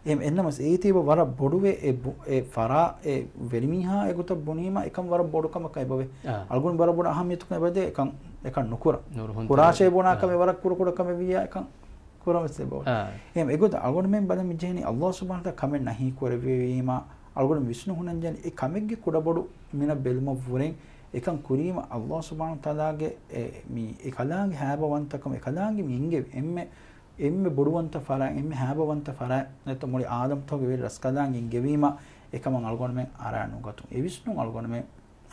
އެހެން އެންނަމަސް އޭތި އެބަ ވަރަށް ބޮޑުވެ އެ ބު، އެ ފަރާ، އެ ވެރިމީހާ އެގޮތަށް ބުނީމަ އެކަން ވަރަށް ބޮޑު ކަމަކަށް އެބަވޭ. އާ. އަޅުގަނޑު ވަރަށް ބޮޑު އަހައްމިޔަތުކަން އެބަދޭ އެކަން ނުކުރަން. ނުރުހުން ކުރާށޭ ބުނާ އާ. ކަމެއް ވަރަށް ކުޑަކުޑަ ކަމެއް ވިއްޔާ އެކަން ކުރަން ވެސް އެބަ. އާ. އެހެން އެގޮތަށް އަޅުގަނޑުމެން ބަލަން މި ޖެހެނީ ﷲ ސުބްޙާނަހޫ ވަތަޢާލާ ކަމެއް ނަހީ ކުރެއްވީމަ އަޅުގަނޑު ވިސްނުން ހުންނަން ޖެހެނީ އެ ކަމެއްގެ ކުޑަބޮޑު މިނަށް ބެލުމަށްވުރެން އެކަން ކުރީމަ ﷲ ސުބްޙާނަހޫ ވަތަޢާލާގެ އެ، މި އެކަލާނގެ ހައިބަވަންތަކަމަށް އެކަލާނގެ މި އިނގެ އެންމެ، އެންމެ ބޮޑުވަންތަ ފަރާތް، އެންމެ ހައިބަވަންތަ ފަރާތް ނެތް މުޅި އާދަމްތަކުގެ ވެރި ރަސްކަލާނގެ އިނގެވީމަ އެކަމަށް އަޅުގަނޑުމެން އަރާ ނުގަތުން. އެ ވިސްނުން އަޅުގަނޑުމެން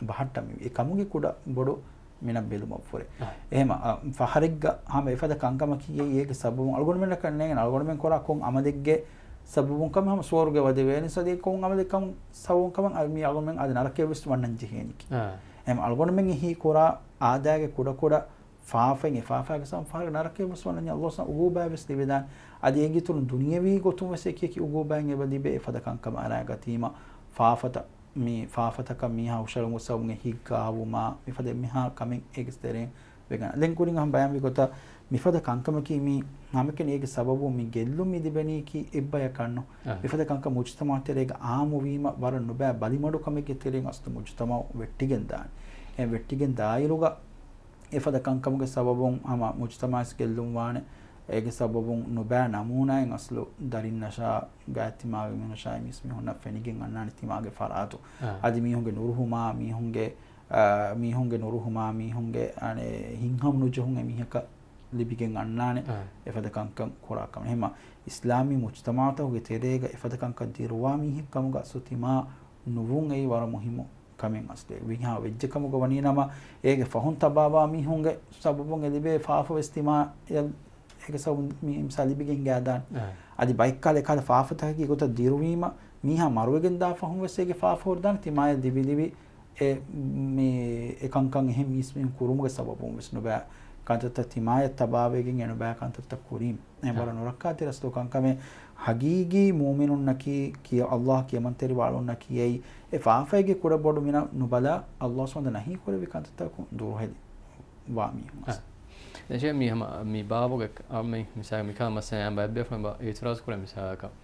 ބަހައްޓަން މި އެ ކަމުގެ ކުޑަ ބޮޑު މިނަށް ބެލުމަށްވުރެ. އަހަ. އެހެމަ، އަ، ފަހަރެއްގަ ހަމަ އެފަދަ ކަންކަމަކީ އެއީ އޭގެ ސަބަބުން އަޅުގަނޑުމެންނަކަށް ނޭނގެ އަޅުގަނޑުމެން ކުރާ ކޮން އަމަލެއްގެ ސަބަބުން ކަމެއް ހަމަ ސުވަރުގެ ވަދެވޭނެ ސަދީ ކޮން އަމަލެއް ކަމު ސަބަބުން ކަމަށް އަ، މި އަޅުގަނޑުމެން އަދި ނަރަކަޔަށް ވެސް ވަންނަން ޖެހޭނެކީ. އާ. އެހެމަ އަޅުގަނޑުމެން އެހީ ކުރާ އާދައިގެ ކުޑަކުޑަ ފާފައިން އެ ފާފައިގެ ސަބަބުން ފަހަރެއް ނަރަކަޔަށް ވެސް ވަންނަން ޖެހޭ ﷲ ސުބްޙާނަހޫ ޢުޤޫބާތް ވެސް ލިބެދާނެ. އަދި އޭގެ އިތުރުން ދުނިޔަވީ ގޮތުން ވެސް އެކި އެކި ޢުޤޫބާތް އެބަ ލިބޭ އެފަދަ ކަންކަމަށް އަރާގަތީމަ ފާފަތައް މި ފާފަތަކަށް މީހާ ހުށަހެޅުމުގެ ސަބަބުން އެ ހިތް ގާވުމާ، މިފަދަ އެންމެހާ ކަމެއް އޭގެ ތެރެއިން ވެގަން. ދެން ކުރިން އަހަން ބަޔާންވި ގޮތަށް، މިފަދަ ކަންކަމަކީ މި ހަމައެކަނި އޭގެ ސަބަބުން މި ގެއްލުން މި ލިބެނީކީ އެއްބަޔަކަށްނު. އަ. މިފަދަ ކަންކަން މުޖުތަމަޢު ތެރޭގަ އާއްމުވީމަ ވަރަށް ނުބައި ބަލިމަޑު ކަމެއްގެ ތެރެއިން އަސްލު މުޖުތަމަޢު ވެއްޓިގެން ދާނެ. އެ ވެއްޓިގެން ދާއިރުގަ އެފަދަ ކަންކަމުގެ ސަބަބުން ހަމަ މުޖުތަމަޢަށް ގެއްލުން ވާނެ. އޭގެ ސަބަބުން ނުބައި ނަމޫނާއިން އަސްލު ދަރިންނަށާ، ގާތް ތިމާގެ މީހުންނަށާއި މީސްމީހުންނަށް ފެނިގެން އަންނާނެ ތިމާގެ ފަރާތު. އާ. އަދި މީހުންގެ ނުރުހުމާ، މީހުންގެ، އާ، މީހުންގެ ނުރުހުމާ، މީހުންގެ، އަނެއް، ހިތްހަމަ ނުޖެހުން އެމީހަކަށް ލިބިގެން އަންނާނެ އާ. އެފަދަ ކަންކަން ކުރާ ކަމެއް. އެހެމަ އިސްލާމީ މުޖުތަމަޢުތަކުގެ ތެރޭގަ އެފަދަ ކަންކަން ދިރުވާ މީހެއް ކަމުގަ އަސްލު ތިމާ ނުވުން އެއީ ވަރަށް މުހިއްމު ކަމެއް އަސްލޭ. ވީހާ ވެއްޖެ ކަމުގަ ވަނީ ނަމަ، އޭގެ ފަހުން ތަބާވާ މީހުންގެ ސަބަބުން އެ ލިބޭ ފާފަ ވެސް ތިމާޔަށް އޭގެ ސަބަބުން މި މިސާލް ލިބިގެން ގާދާނެ. އަ. އަދި ބައެއްކާލަ އެކާލަ ފާފަތަކަކީ ގޮތަށް ދިރުވީމަ، މީހާ މަރުވެގެން ދާ ފަހުން ވެސް އޭގެ ފާފަ ހުރިދާނެ ތިމާޔަށް ލިބި ލިބި އެ، މި، އެ ކަންކަން އެހެން މީސްމީހުން ކުރުމުގެ ސަބަބުން ވެސް ނުބައި ކަންތައްތައް ތިމާޔަށް ތަބާވެގެން އެ ނުބައި ކަންތައްތައް ކުރީމަ. އެ އަ. ވަރަށް ނުރައްކާތެރި އަސްލު ކަންކަމެއް. ހަގީގީ މުއުމިނުންނަކީ ކިޔަ، ﷲ ކިޔަމަންތެރިވާ އަޅުންނަކީ އެއީ، އެ ފާފައިގެ ކުޑަބޮޑު މިނަށް ނުބަލާ، ﷲ ސުބްޙާނަހޫ ވަތަޢާލާ ނަހީ ކުރެއްވި ކަންތައްތަކުން ދުރުހެލި ވާ މީހުން އަ. އަސް. ދެން ޝޭޚް މި ހަމަ މި ބާބުގެ އަ، މި މިސާލް މިކަހަލަ މައްސަލައެއް ބައެއް ބޭފުޅުން އިއުތިރާޒު ކުރޭ މިސާލަކަށް.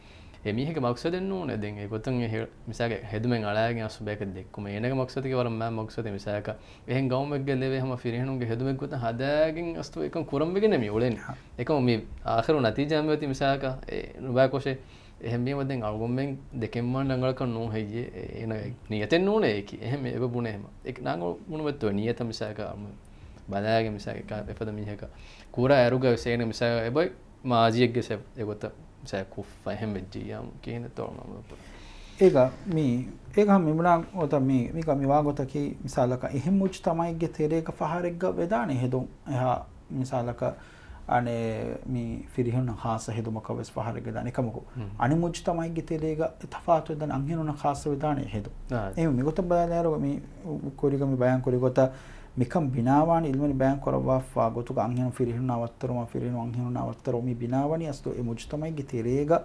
އެ މީހެއްގެ މަޤްޞަދެއް ނޫނޭ. ދެން އެގޮތުން އެ ހެ، މިސާލަކަށް ހެދުމެއް އަޅާގެން އަސްލު ބަޔަކަށް ދެއްކުމެއް. އޭނަގެ މަޤްޞަދަކީ ވަރަށް މާ މަޤްޞަދެއް. މިސާލަކަށް އެހެން ގައުމެއްގަ ލެވޭ ހަމަ ފިރިހެނުންގެ ހެދުމެއް ގޮތަށް ހަދާގެން އަސްލު އެކަން ކުރަން ވެގެން މި އުޅެނީ. ހަ. އެކަމު މި އާޚިރު ނަތީޖާ މިއޮތީ މިސާލަކަށް އެ ނުބައިކޮށޭ. އެހެންވީމަ ދެން އަޅުގަނޑުމެން ދެކެންވާން ރަނގަޅަކަށް ނޫން ހެއްޔޭ؟ އޭނަ ނިޔަތެއް ނޫނޭ އެކި. އެހެން އެބަ ބުނޭ ހަމަ. އެ ނާނގަ ބުނުމެއްތޯ ނިޔަތަށް މިސާލަކަށް ބަލާގެން މިސާލަކަށް އެފަދަ މީހަކަށް ކުރާ އިރުގަ ވެސް އޭނަ މިސާލަކަށް އެބައޮތް މާޒީއެއްގެ ސެ، އެގޮތަށް މިސާލަކަށް ކުށްފަ އެހެން ވެއްޖިއްޔާ ކިހިނެއްތޯ އަމަލު ކުރާ. އޭގަ މި، އޭގަ ހަމަ މި ބުނާ ގޮތަށް މި، މީގަ މި ވާ ގޮތަކީ މިސާލަކަށް އެހެން މުޖުތަމަޢެއްގެ ތެރޭގަ ފަހަރެއްގަ ވެދާނެ ހެދުން. އެހާ މިސާލަކަށް އަނެއް މި ފިރިހެނުން ޚާއްޞަ ހެދުމަކަށް ވެސް ފަހަރެއްގަ ދާނެ އެކަމަކު، ހުން. އަނެއް މުޖުތަމަޢެއްގެ ތެރޭގަ އެ ތަފާތު ވެދާނެ އަންހެނުންނަށް ޚާއްޞަ ވެދާނެ ހެދުން. އާ. އެހެން މިގޮތަށް ބަލާލާއިރު މި ކުރީގަ މި ބަޔާން ކުރި ގޮތަށް މިކަން ބިނާވާނީ ޢިލްމުވެރިން ބަޔާން ކުރައްވާފާ ގޮތުގަ އަންހެނުން ފިރިހެނުންނާ ވައްތަރުވުމާ، ފިރިހެނުން އަންހެނުންނާ ވައްތަރުވުން މި ބިނާވަނީ އަސްލު އެ މުޖުތަމަޢެއްގެ ތެރޭގަ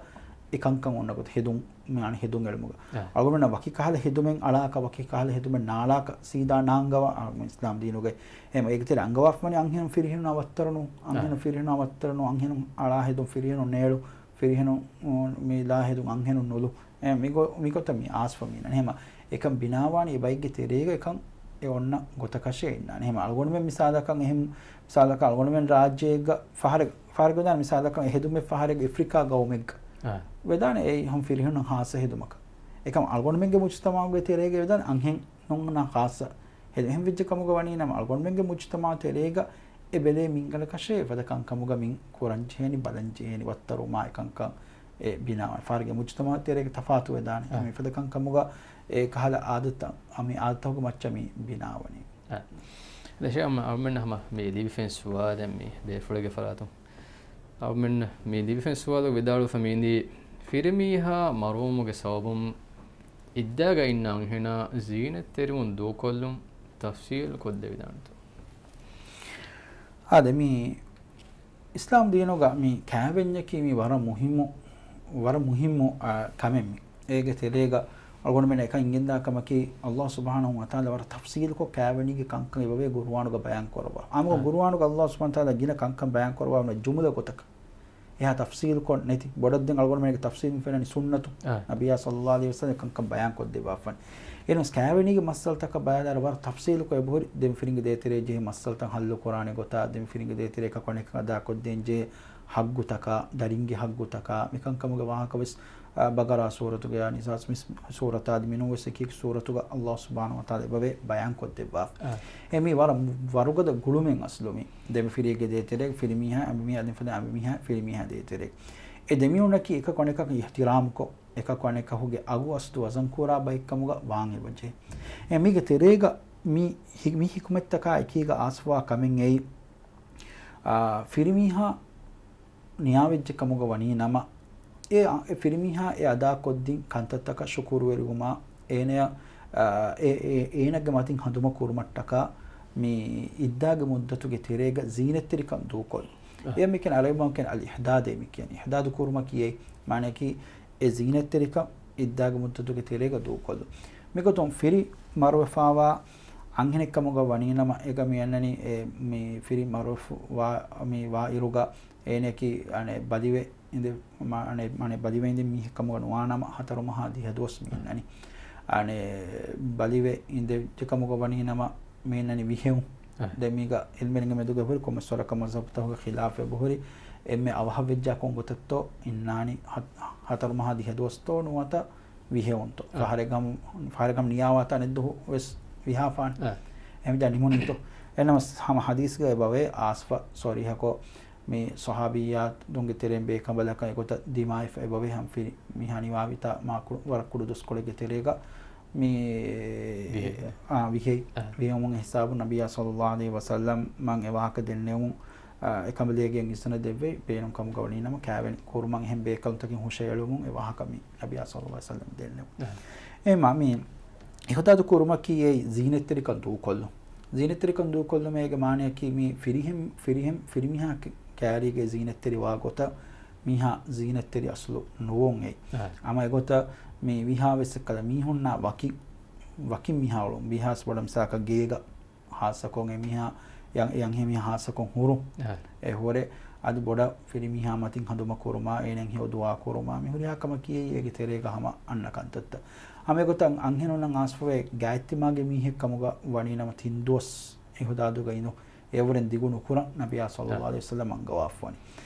އެ ކަންކަން އޮންނަ ގޮތަށް ހެދުން، މި އަނެއް ހެދުން އެޅުމުގަ. އާ. އަޅުގަނޑުމެންނަށް ވަކި ކަހަލަ ހެދުމެއް އަޅާކަށް، ވަކި ކަހަލަ ހެދުމެއް ނާޅާކަށް ސީދާ ނާންގަވާ، އަ، މި އިސްލާމް ދީނުގައި. އެހެން އޭގެ ތެރޭ އަންގަވާފަ ވަނީ އަންހެނުން ފިރިހެނުންނާ ވައްތަރުނު، އަންހެނުން އާ. ފިރިހެނުންނާ ވައްތަރުނު، އަންހެނުން އަޅާ ހެދުން ފިރިހެނުން ނޭޅު، ފިރިހެނުން، މި ލާ ހެދުން އަންހެނުން ނުލު. އެ، މިގޮ، މިގޮތަށް މި އާސްފަ މީނަން. އެހެމަ އެކަން ބިނާވާނީ އެ ބައެއްގެ ތެރޭގަ އެކަން އެ އޮންނަ ގޮތަކަށޭ އިންނާނެ. އެހެން އަޅުގަނޑުމެން މިސާލަކަށް، އެހެން މިސާލަކަށް އަޅުގަނޑުމެން ރާއްޖޭގަ ފަހަރެއް، ފަހަރެއް ގޮތަށް މިސާލަކަށް އެ ހެދުމެއް ފަހަރެއް އެފްރިކާ ގައުމެއްގަ އާ. ވެދާނެ އެއީ ހަމަ ފިރިހެނުން ހާއްސަ ހެދުމަކަށް. އެކަމަކު އަޅުގަނޑުމެންގެ މުޖުތަމަޢުގެ ތެރޭގަ ވެދާނެ އަންހެނުންނަށް ހާއްސަ ހެދުމެއް. އެހެން ވެއްޖެ ކަމުގަ ވަނީ ނަމަ އަޅުގަނޑުމެންގެ މުޖުތަމަޢު ތެރޭގަ އެ ބެލޭ މިންގަނޑަކަށޭ އެފަދަ ކަންކަމުގަ މިން ކުރަން ޖެހޭނީ، ބަލަން ޖެހޭނީ، ވައްތަރުވުމާ އެކަންކަން އެ ބިނާވަން. ފަހަރުގެ މުޖުތަމަޢު ތެރޭގެ ތަފާތު ވެދާނެ. އަ. މި ފަދަ ކަންކަމުގަ އެ ކަހަލަ އާދަތައް، އަ، މި އާދަތަކުގެ މައްޗަށް މި ބިނާވަނީ. އަ. ދެށެ އަމަ އަޅުމެން ހަމަ މި ލިބިފެން ސުވާލެއް މި ބޭފުޅެއްގެ ފަރާތުން. އަޅުމެން މި ލިބިފެން ސުވާލު ވިދާޅުވެފަ މި އިނދީ، ފިރިމީހާ މަރުވުމުގެ ސަބަބުން އިއްދާގަ އިންނަ އަންހެނާ ޒީނަތްތެރިވުން ދޫކޮށްލުން ތަފްސީލު ކޮށްދެވިދާނެތޯ؟ އާދެ، މި އިސްލާމް ދީނުގަ މި ކާވެންޏަކީ މި ވަރަށް މުހިއްމު، ވަރަށް މުހިއްމު، އާ، ކަމެއް މި. އޭގެ ތެރޭގަ އަޅުގަނޑުމެން އެކަން އިނގެންދާ ކަމަކީ، ﷲ ސުބްޙާނަހޫ ވަތަޢާލާ ވަރަށް ތަފްސީލުކޮށް ކާވެނީގެ ކަންކަން އެބަވޭ ޤުރުއާނުގަ ބަޔާން ކުރައްވާ. އާއްމުކޮށް އާ. ޤުރުއާނުގަ ﷲ ސުބްޙާނަހޫ ވަތަޢާލާ ގިނަ ކަންކަން ބަޔާން ކުރައްވާ ޖުމުލަ ގޮތަކަށް. އެހާ ތަފްސީލުކޮށް ނެތި. ބޮޑަށް ދެން އަޅުގަނޑުމެންގެ ތަފްސީލު މި ފެންނަނީ ސުންނަތު. އާ. ނަބިއްޔާ ޞައްލައްލާހު ޢަލައިހި ވަސައްލަމް ކަންކަން ބަޔާން ކޮށްދެއްވާފަން. އެހެންވެސް ކާވެނީގެ މައްސަލަތަކަށް ބަލާލާ ވަރަށް ތަފްސީލުކޮށް އެބަހުރި ދެން ފިރިނގި ދޭތެރޭ ޖެހި މައްސަލަތައް ހައްލު ކުރާނެ ގޮތާ، ދެން ފިރިނގި ދޭތެރޭ އެކަކު އަނެކަކަށް އަދާކޮށްދޭން ޖެހޭ ހައްގުތަކާ، ދަރިންގެ ހައްގުތަކާ، މިކަންކަމުގެ ވާހަކަވެސް، އާ، ބަގަރާ ސޫރަތުގަޔާ، ނިސާ މި ސޫރަތާ އަދި މިނޫންވެސް އެކި އެކި ސޫރަތުގަ ﷲ ސުބްޙާނަހޫ ވަތަޢާލާ އެބަވޭ ބަޔާން ކޮށްދެއްވާ. އާ. އެ މީ ވަރަށް ވަރުގަދަ ގުޅުމެއް އަސްލު މީ. ދެން ފިރިއެއްގެ ދޭތެރޭ، ފިރިމީހާ، އަނބިމީހާ، އަދި ފަދަ އަނބިމީހާ، ފިރިމީހާ ދޭތެރޭ. އެ ދެމީހުންނަކީ އެކަކު އަނެކަކަށް އިޙްތިރާމުކޮށް، އެކަކު އަނެކަކުގެ އަގު އަސްލު ވަޒަން ކުރާ ބައެއްކަމުގަ ވާން އެބަޖެހޭ. އެ މީގެ ތެރޭގަ މި ހި-، މި ހިކުމަތްތަކާ އެކީގަ އާސްފަވާ ކަމެއް އެއީ، އާ، ފިރިމީހާ ނިޔާވެއްޖެ ކަމުގަ ވަނީ ނަމަ، އެ، އެ ފިރިމީހާ އެ އަދާކޮށްދިން ކަންތައްތަކަށް ޝުކުރުވެރިވުމާ، އޭނަޔަށް، އާ، އެ، އެ، އޭނަގެ މަތިން ހަނދުމަ ކުރުމަށްޓަކާ މި އިއްދާގެ މުއްދަތުގެ ތެރޭގަ ޒީނަތްތެރިކަން ދޫކޮށްލުން. އަ. އެ މިކަން އަރަބި ބަހުން ކިޔަން އަލް އިޙްދާދޭ މި ކިޔަން. އިޙްދާދު ކުރުމަކީ އެއް މާނައަކީ އެ ޒީނަތްތެރިކަން އިއްދާގެ މުއްދަތުގެ ތެރޭގަ ދޫކޮށްލުން. މިގޮތުން ފިރި މަރުވެފާވާ އަންހެނެއްކަމުގަ ވަނީނަމަ، އޭގަ މި އަންނަނީ އެ މި ފިރި މަރުވެފަ ވާ، މި ވާ އިރުގަ އޭނައަކީ އަނެއް ބަލިވެ އިނދެ، މާ-، އަނެއް، އަނެއް ބަލިވެ އިނދެ މީހެއްކަމުގަ ނުވާނަމަ، ހަތަރު މަހާ ދިހަ ދުވަސް މި އިންނަނީ. އަނެއް ބަލިވެ އިނދެއްޖެކަމުގަ ވަނީނަމަ، މި އިންނަނީ ވިހެއުން. އަ. ދެން މީގަ އިލްމުވެރިންގެ މެދުގަ އެބަހުރި ކޮންމެސް ވަރަކަށް މަޒްހަބުތަކުގެ ޚިލާފެއް އެބަހުރި. އެންމެ އަވަހަށް ވެއްޖާ ކޮން ގޮތެއްތޯ އިންނާނީ ހަ-، ހަތަރު މަހާ ދިހަ ދުވަސްތޯ ނުވަތަ ވިހެއުންތޯ. އަ. ފަހަރެއް ހަމަ، ފަހަރެއް ހަމަ ނިޔާވާތާ އަނެއްދުވަހު ވެސް ވިހާފާނެ. އަ. އެހެންވެއްޖާ ނިމުނީތޯ. އެހެންނަމަ ހަމަ ޙަދީޘްގަ އެބަވޭ އާސްފަ ޞަރީޙަކޮށް މި ޞަޙާބިއްޔާތުންގެ ތެރެއިން ބޭކަނބަލަކަށް އެގޮތަށް ދިމާވެފަ އެބަވޭ ހަމަ ފިރި މީހާ ނިވާވިތާ މާ ކު-، ވަރަށް ކުޑަ ދުވަސްކޮޅެއްގެ ތެރޭގަ މި ވިހެއް. އާ، ވިހެއް. އާ. ވިހެއުމުގެ ހިސާބުން ނަބިއްޔާ ޞައްލައްލާހު ޢަލައިހި ވަސައްލަމް އެ ވާހަކަ ދެންނެވުމުން، އާ، އެކަނބަލޭގެ އިޒުނަ ދެއްވެ ބޭނުން ކަމުގަ ވަނީ ނަމަ ކާވެނި ކުރުމަށް އެހެން ބޭކަލުންތަކެއް ހުށައެޅުމުން އެ ވާހަކަ މި ނަބިއްޔާ ޞައްލައްލާހު ޢަލައިހި ވަސައްލަމް ދެންނެވުން. އާ. އެހެންމާ މި އިޙްދާދު ކުރުމަކީ އެއީ ޒީނަތްތެރިކަން ދޫކޮށްލުން. ޒީނަތްތެރިކަން ދޫކޮށްލުމޭގެ މާނައަކީ މި ފިރިހެން، ފިރިހެން، ފިރިމީހާ ކެ-، ކައިރީގައި ޒީނަތްތެރިވާ ގޮތަށް މީހާ ޒީނަތްތެރި އަސްލު ނުވުން އެއީ. އާ. އަމަ އެގޮތަށް މި ވީހާވެސް އެއްކަލަ މީހުންނާ ވަކި، ވަކި މީހާ އުޅުން. ވީހާވެސް ބޮޑަށް މިސާލަކަށް ގޭގަ ހާއްސަކޮށް އެމީހާ، އެ އަން-، އެ އަންހެން މީހާ ހާއްސަކޮށް ހުރުން. އާ. އެ ހުރެ އަދި ބޮޑަށް ފިރިމީހާ މަތިން ހަނދުމަ ކުރުމާ، އޭނައަށް ހެޔޮ ދުޢާ ކުރުމާ، މި ހުރިހާ ކަމަކީ އޭގެ ތެރޭގަ ހަމަ އަންނަ ކަންތައްތައް. ހަމަ އެގޮތަށް އަންހެނުންނަށް އާސްފަވޭ ގާތްތިމާގެ މީހެއް ކަމުގަ ވަނީ ނަމަ ތިން ދުވަސް އިޙްދާދުގަ އިނު އެއަށްވުރެން ދިގު ނުކުރަން ނަބިއްޔާ ޞައްލައްލާހު އާ. ޢަލައިހި ވަސައްލަމް އަންގަވާފަވަނީ.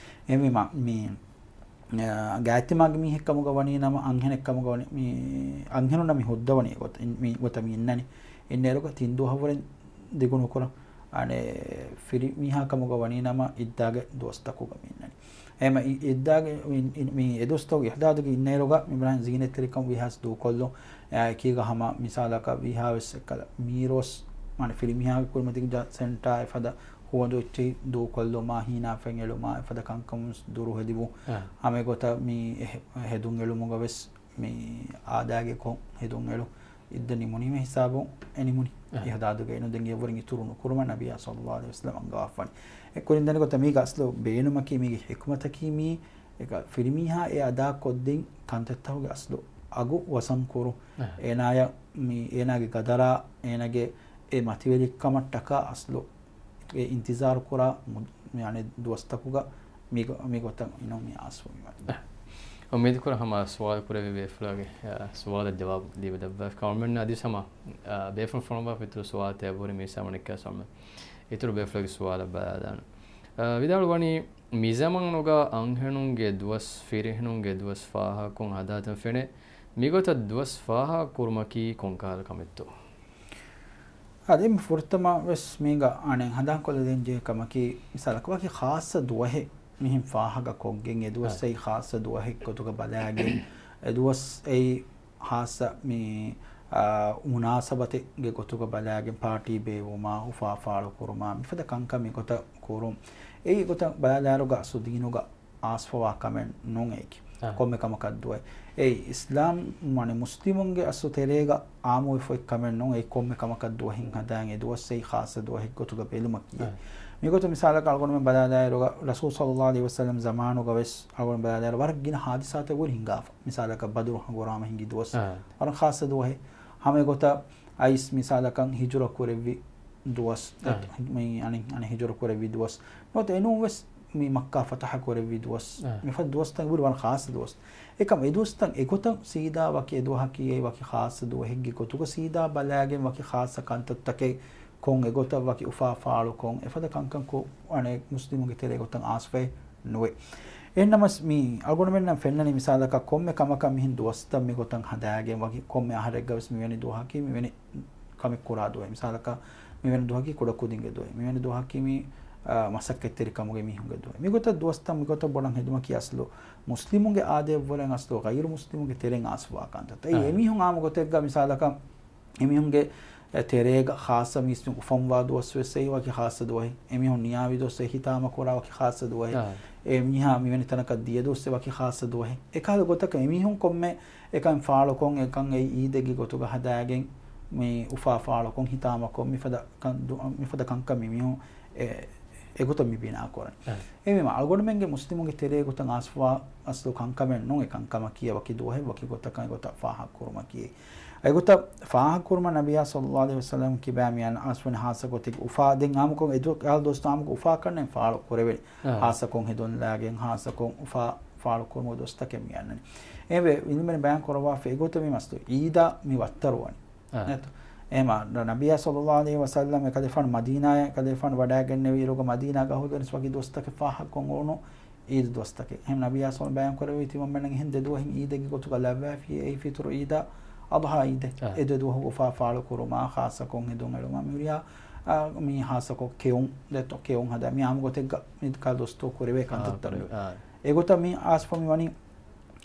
އެހެންވީމާ، މި، އާ، ގާތްތިމާގެ މީހެއް ކަމުގަ ވަނީ ނަމަ އަންހެނެއް ކަމުގަ ވަނީ، މި އަންހެނުންނަށް މި ހުއްދަވަނީ އެގޮތަށް، މި ގޮތަށް މި އިންނަނީ. އިންނައިރުގަ ތިން ދުވަހަށްވުރެން ދިގު ނުކުރަން. އަނެއް ފިރި މީހާ ކަމުގަ ވަނީ ނަމަ އިއްދާގެ ދުވަސްތަކުގަ މި އިންނަނީ. އެހެންމަ އި-، އިއްދާގެ މި، މި އެ ދުވަސްތަކުގެ އިޙްދާދުގެ އިންނައިރުގަ މި ބަލާން ޒީނަތްތެރިކަން ވީހާވެސް ދޫކޮށްލުން. އެކީގަ ހަމަ މިސާލަކަށް ވީހާވެސް އެއްކަލަ މީރޯސް، މާނަ ފިރިމީހާގެ ކުރިމަތިން ޖަ ސެންޓާ އެފަދަ ހުވަނދު އެއްޗެހި ދޫކޮށްލުމާ، ހީނާފަތް އެޅުމާ، އެފަދަ ކަންކަމުން ދުރު ހެދިވުން. އާ. ހަމަ އެގޮތަށް މި އެ-، ހެދުން އެޅުމުގަ ވެސް މި އާދައިގެ ކޮށް ހެދުން އެޅުން. އިއްދަ ނިމުނީމަ ހިސާބުން އެ ނިމުނީ. އާ. އިޙްދާދުގަ އިނު ދެން އެއަށްވުރެން އިތުރު ނުކުރުމަށް ނަބިއްޔާ ޞައްލައްލާހު ޢަލައިހި ވަސައްލަމް އަންގަވާފަވަނީ. އެ ކުރިން ދަނީ ގޮތަށް މީގެ އަސްލު ބޭނުމަކީ މީގެ ޙިކުމަތަކީ މީ އެކަ ފިރިމީހާ އެ އަދާކޮށްދިން ކަންތައްތަކުގެ އަސްލު އަގު ވަޒަން ކުރުން. އާ. އޭނާޔަށް މި އޭނާގެ ގަދަރާ، އޭނާގެ އެ މަތިވެރިކަމަށްޓަކާ އަސްލު އެ އިންތިޒާރު ކުރާ މު-، މި އަނެއް ދުވަސްތަކުގަ މި ގޮ-، މި ގޮތަށް އިނު މި އާސްފަވީމަ. އަ. އުއްމީދުކުރަން ހަމަ ސުވާލު ކުރެއްވި ބޭފުޅާގެ، އާ، ސުވާލަށް ޖަވާބު ލިބި ދެއްވާފި. ކަމަށް މެން އަދި ހަމަ، އާ، ބޭފުޅުން ފޮނުވާފަ އިތުރު ސުވާލުތައް އެބަހުރި މީސާ މަނިކާ ސޮމެ. އިތުރު ބޭފުޅެއްގެ ސުވާލަށް ބަލާލާނަން. އާ، ވިދާޅުވަނީ، މިޒަމާނުގަ އަންހެނުންގެ ދުވަސް، ފިރިހެނުންގެ ދުވަސް ފާހަގަކޮށް ހަދާތަން ފެނޭ. މިގޮތަށް ދުވަސް ފާހަގަ ކުރުމަކީ ކޮންކަހަލަ ކަމެއްތޯ؟ އާދެ، ފުރަތަމަ ވެސް މީގަ އަނެއް ހަނދާންކޮށްލަދޭން ޖެހޭ ކަމަކީ، މިސާލަކަށް ވަކި ޚާއްޞަ ދުވަހެއް މިހެން ފާހަގަ ކޮށްގެން، އެ ދުވަސް އާ. އެއީ ޚާއްޞަ ދުވަހެއް ގޮތުގަ ބަލާގެން، އެ ދުވަސް އެއީ ޚާއްޞަ މި، އާ، މުނާސަބަތެއްގެ ގޮތުގަ ބަލާގެން ޕާޓީ ބޭއްވުމާ، އުފާ ފާޅުކުރުމާ، މިފަދަ ކަންކަން މިގޮތަށް ކުރުން. އެއީ ގޮތަށް ބަލާލާއިރުގަ އަސްލު ދީނުގަ އާސްފަވާ ކަމެއް ނޫން އެއީކީ. އާ. ކޮންމެ ކަމަކަށް ދުވަހެއް. އެއީ އިސްލާމް މަނި މުސްލިމުންގެ އަސްލު ތެރޭގަ އާއްމުވެފައި ކަމެއް ނޫން އެއީ ކޮންމެ ކަމަކަށް ދުވަހެއް ހަދާން އެ ދުވަސް އެއީ ޚާއްޞަ ދުވަހެއް ގޮތުގަ ބެލުމަކީ. އާ. މިގޮތަށް މިސާލަކަށް އަޅުގަނޑުމެން ބަލާލާއިރުގަ ރަސޫލު ޞައްލައްލާހު ޢަލައިހި ވަސައްލަމް ޒަމާނުގަ ވެސް އަޅުގަނޑު ބަލާލާއިރު ވަރަށް ގިނަ ހާދިސާތައް ވުރި ހިނގާފަ. މިސާލަކަށް ބަދުރު ހަނގުރާމަ ހިނގި ދުވަސް އާ. ވަރަށް ޚާއްޞަ ދުވަހެއް. ހަމަ އެގޮތަށް އައިސް މިސާލަކަށް ހިޖުރަ ކުރެއްވި ދުވަސް، އާ. މި އަނެއް، އަނެއް ހިޖުރަ ކުރެއްވި ދުވަސް. ނުވަތަ އެނޫން ވެސް މި މައްކާ ފަތަޙަ ކުރެއްވި ދުވަސް. އާ. މިފަދަ ދުވަސްތައް އެބަހުރި ވަރަށް ޚާއްޞަ ދުވަސް. އެކަމް އެ ދުވަސްތައް އެގޮތަށް ސީދާ ވަކި އެ ދުވަހަކީ އެއީ ވަކި ޚާއްޞަ ދުވަހެއްގެ ގޮތުގަ ސީދާ ބަލާގެން ވަކި ޚާއްޞަ ކަންތައްތަކެއް ކޮށް އެގޮތަށް ވަކި އުފާ ފާޅުކޮށް އެފަދަ ކަންކަން ކޮށް އަނެއް މުސްލިމުންގެ ތެރޭ ގޮތަށް އާސްފައެއް ނުވޭ. އެހެންނަމަސް މި އަޅުގަނޑުމެންނަށް ފެންނަނީ މިސާލަކަށް ކޮންމެ ކަމަކަށް މިހެން ދުވަސްތައް މިގޮތަށް ހަދާގެން ވަކި ކޮންމެ އަހަރެއްގަ ވެސް މިވެނި ދުވަހަކީ މިވެނި ކަމެއް ކުރާ ދުވަހެއް. މިސާލަކަށް މިވެނި ދުވަހަކީ ކުޑަކުދިންގެ ދުވަހެއް. މިވެނި ދުވަހަކީ މި، އާ، މަސައްކަތްތެރިކަމުގެ މީހުންގެ ދުވަހެއް. މިގޮތަށް ދުވަސްތައް މިގޮތަށް ބޮޑަށް ހެދުމަކީ އަސްލު މުސްލިމުންގެ އާދައަށްވުރެން އަސްލު ޣައިރު މުސްލިމުންގެ ތެރެއިން އާސްފަވާ ކަންތައްތައް. އެއީ އާ. އެމީހުން އާއްމު ގޮތެއްގަ މިސާލަކަށް އެމީހުންގެ ތެރޭގަ ޚާއްޞަ މީސްމީ އުފަންވާ ދުވަސް ވެސް އެއީ ވަކި ޚާއްޞަ ދުވަހެއް. އެމީހުން ނިޔާވި ދުވަސް އެ ހިތާމަ ކުރާ ވަކި ޚާއްޞަ ދުވަހެއް. އާ. އެ މީހާ މިވެނި ތަނަކަށް ދިޔަ ދުވަސް އެ ވަކި ޚާއްޞަ ދުވަހެއް. އެކަހަލަ ގޮތަކަށް އެމީހުން ކޮންމެ އެކަން ފާޅުކޮށް، އެކަން އެއީ އީދެއްގެ ގޮތުގަ ހަދާގެން މި އުފާ ފާޅުކޮށް، ހިތާމަކޮށް، މިފަދަ ކަން ދު-، މިފަދަ ކަންކަން މި މީހުން އެ، އެގޮތަށް މި ބިނާ ކުރަނީ. އެހެންވީމަ، އަޅުގަނޑުމެންގެ މުސްލިމުންގެ ތެރޭ ގޮތަށް އާސްފަވާ އަސްލު ކަންކަމެއް ނޫން އެ ކަންކަމަކީ ވަކި ދުވަހެއް ވަކި ގޮތަކަށް އެގޮތަށް ފާހަގަކުރުމަކީ. އެގޮތަށް ފާހަގަކުރުމަށް ނަބިއްޔާ ޞައްލައްލާހު ޢަލައިހި ވަސައްލަމް ކިބާ މިއަން އާސްފަވަނީ ޚާއްޞަ ގޮތެއް އުފާ ދެން އާއްމުކޮށް އެ ދު-، އެ ދުވަސްތައް އާއްމުކޮށް އުފާ ކަންނޭނގެ ފާޅު ކުރެވެނީ. އާ. ޚާއްޞަކޮށް ހެދުން ލާގެން ޚާއްޞަކޮށް އުފާ ފާޅުކުރުމުގެ ދުވަސްތަކެއް މި އަންނަނީ. އެވެ، ޢިލްމުވެރިން ބަޔާން ކުރައްވާފަ އެގޮތަށް މި މަސްތު ޢީދާ މި ވައްތަރުވަނީ. އާ. ނެތު. އެހެމާ، ނަ-، ނަބިއްޔާ ޞައްލައްލާހު ޢަލައިހި ވަސައްލަމް އެކަލޭފާނު މަދީނާޔަށް އެކަލޭފާނު ވަޑައިގެންނެވި އިރުގަ މަދީނާ ގަހުލުނިސް ވަކި ދުވަސްތަކެއް ފާހަގަކޮށް އުޅުނު ޢީދު ދުވަސްތަކެއް. އެހެން ނަބިއްޔާ ޞައްލައްލާހު ޢަލައިހި ވަސައްލަމް ބަޔާން ކުރެއްވީ ތިމަންމެންނަށް އެހެން ދެ ދުވަހެއް ޢީދެއްގެ ގޮތުގަ ލައްވާފި އެއީ ފިޠުރު ޢީދާ އަޟްޙާ ޢީދެއް. އާ. އެ ދެ ދުވަހުގަ އުފާ ފާޅު ކުރުމާ، ޚާއްޞަކޮށް ހެދުން އެޅުމާ، މި ހުރިހާ، އާ، މި ޚާއްޞަކޮށް ކެއުން، ދެތޯ ކެއުން ހަދާ، މި އާއްމު ގޮތެއްގަ މި ކަލް ދުވަސްތޯ ކުރެވޭ އާ، ކަންތައްތައް ކުރެވޭ. މި. އާ. އެގޮތަށް މި އާސްފަ މި ވަނީ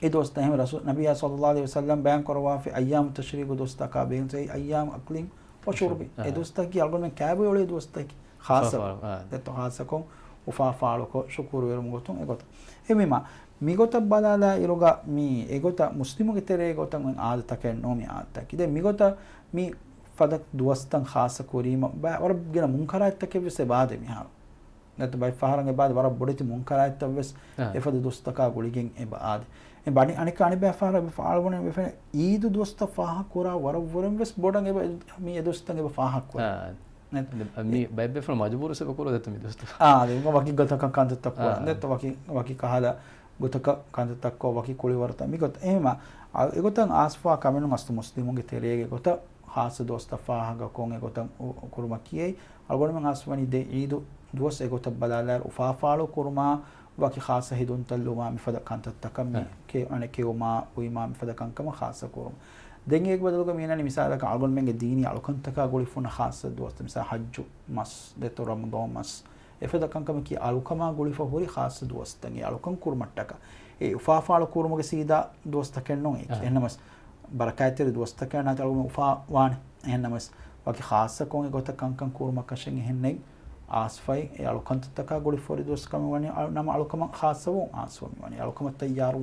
އެ ދުވަސްތައް އެހެން ރަސޫ-، ނަބިއްޔާ ޞައްލައްލާހު ޢަލައިހި ވަސައްލަމް ބަޔާން ކުރައްވާފި އައްޔާމު ތަޝްރީޤު ދުވަސްތަކާ ބެހޭގޮތުން އެއީ އައްޔާމު އަކްލިން ވަޝުރުބިން. އާ. އެ ދުވަސްތަކީ އަޅުގަނޑުމެން ކާބޮއި އުޅޭ ދުވަސްތަކީ. ޚާއްޞަ، ޚާއްޞަ. އާ. ދެތޯ ޚާއްޞަކޮށް އުފާ ފާޅުކޮށް ޝުކުރުވެރުމުގެ ގޮތުން އެގޮތަށް. އެހެންވީމާ، މިގޮތަށް ބަލާލާ އިރުގަ މި އެގޮތަށް މުސްލިމުގެ ތެރޭ ގޮތަށް އޮތް އާދަތަކެއް ނޫން މި އާދަތަކީ. ދެން މިގޮތަށް މި ފަދަ ދުވަސްތައް ޚާއްޞަ ކުރީމަ ބަ-، ވަރަށް ގިނަ މުންކަރާތްތަކެއް ވެސް އެބަ އާދޭ މިހާރު. ނެތް ބައެއް ފަހަރަށް އެބަ އާދޭ ވަރަށް ބޮޑެތި މުންކަރާތްތައް ވެސް އާ. އެފަދަ ދުވަސްތަކާ ގުޅިގެން އެބަ އާދޭ. އެ ބަނި-، އަނެއްކާ އަނެއް ބައެއް ފަހަރަށް އެބަ ފާޅުވަނީ ވެފެނެ އީދު ދުވަސްތައް ފާހަގަ ކުރާ ވަރަށް ވުރެން ވެސް ބޮޑަށް އެބަ މި އެ ދުވަސްތައް އެބަ ފާހަގަ ކުރާ. އާ. ނެތް؟ މި އެ ބައެއް ބޭފުޅުން މަޖުބޫރު ސެބަ ކުރޯ ދެތޯ މި ދުވަސްތައް. އާ، ދެން ވަކި ގޮތަކަށް ކަންތައްތައް ކުރާ. އާ. ނެތް ވަކި، ވަކި ކަހަލަ ގޮތަކަށް ކަންތައްތައް ކޮށް ވަކި ކުޅިވަރުތައް މި ގޮތަށް. އެހެމާ، އަ، އެގޮތަށް އާސްފާ ކަމެއް ނޫން އަސްލު މުސްލިމުންގެ ތެރޭގެ ގޮތަށް ޚާއްޞަ ދުވަސްތައް ފާހަގަކޮށް އެގޮތަށް އު-، ކުރުމަކީ އެއީ. އަޅުގަނޑުމެން އަސްލު ވަނީ ދެ ޢީދު ދުވަސް އެގޮތަށް ބަލާލާއިރު އުފާ ފާޅު ކުރުމާ، ވަކި ޚާއްޞަ ހެދުންތައް ލުމާ މިފަދަ ކަންތައްތަކަށް މި އަ. ކެ-، އަނެއް ކެއުމާ، އުއިމާ މިފަދަ ކަންކަމަށް ޚާއްޞަ ކުރުން. ދެން އޭގެ ބަދަލުގަ މި އަންނަނީ މިސާލަކަށް އަޅުގަނޑުމެންގެ ދީނީ އަޅުކަންތަކާ ގުޅިފަ ހުންނަ ޚާއްޞަ ދުވަސްތައް، މިސާ ޙައްޖު މަސް، ދެތޯ ރަމަޟާން މަސް، އެފަދަ ކަންކަމަކީ އަޅުކަމާ ގުޅިފަ ހުރި ޚާއްޞަ ދުވަސްތައް. އެ އަޅުކަން ކުރުމަށްޓަކާ އެ އުފާ ފާޅު ކުރުމުގެ ސީދާ ދުވަސްތަކެއް ނޫން އެއީ. އަ. އެހެންނަމަސް ބަރަކާތްތެރި ދުވަސްތަކެއް ނާތި އަޅުގަނޑު އުފާ ވާނެ. އެހެންނަމަސް ވަކި ޚާއްޞަކޮށް އެގޮތަށް ކަންކަން ކުރުމަކަށެއް އެހެންނެއް އާސްފައި އެ އަޅުކަންތައްތަކާ ގުޅިފަ ހުރި ދުވަސް ކަމަށް ވަނީ އަ-، ނަމަ އަޅުކަމަށް ޚާއްޞަވުން އާސްފަ މި ވަނީ. އަޅުކަމަށް ތައްޔާރު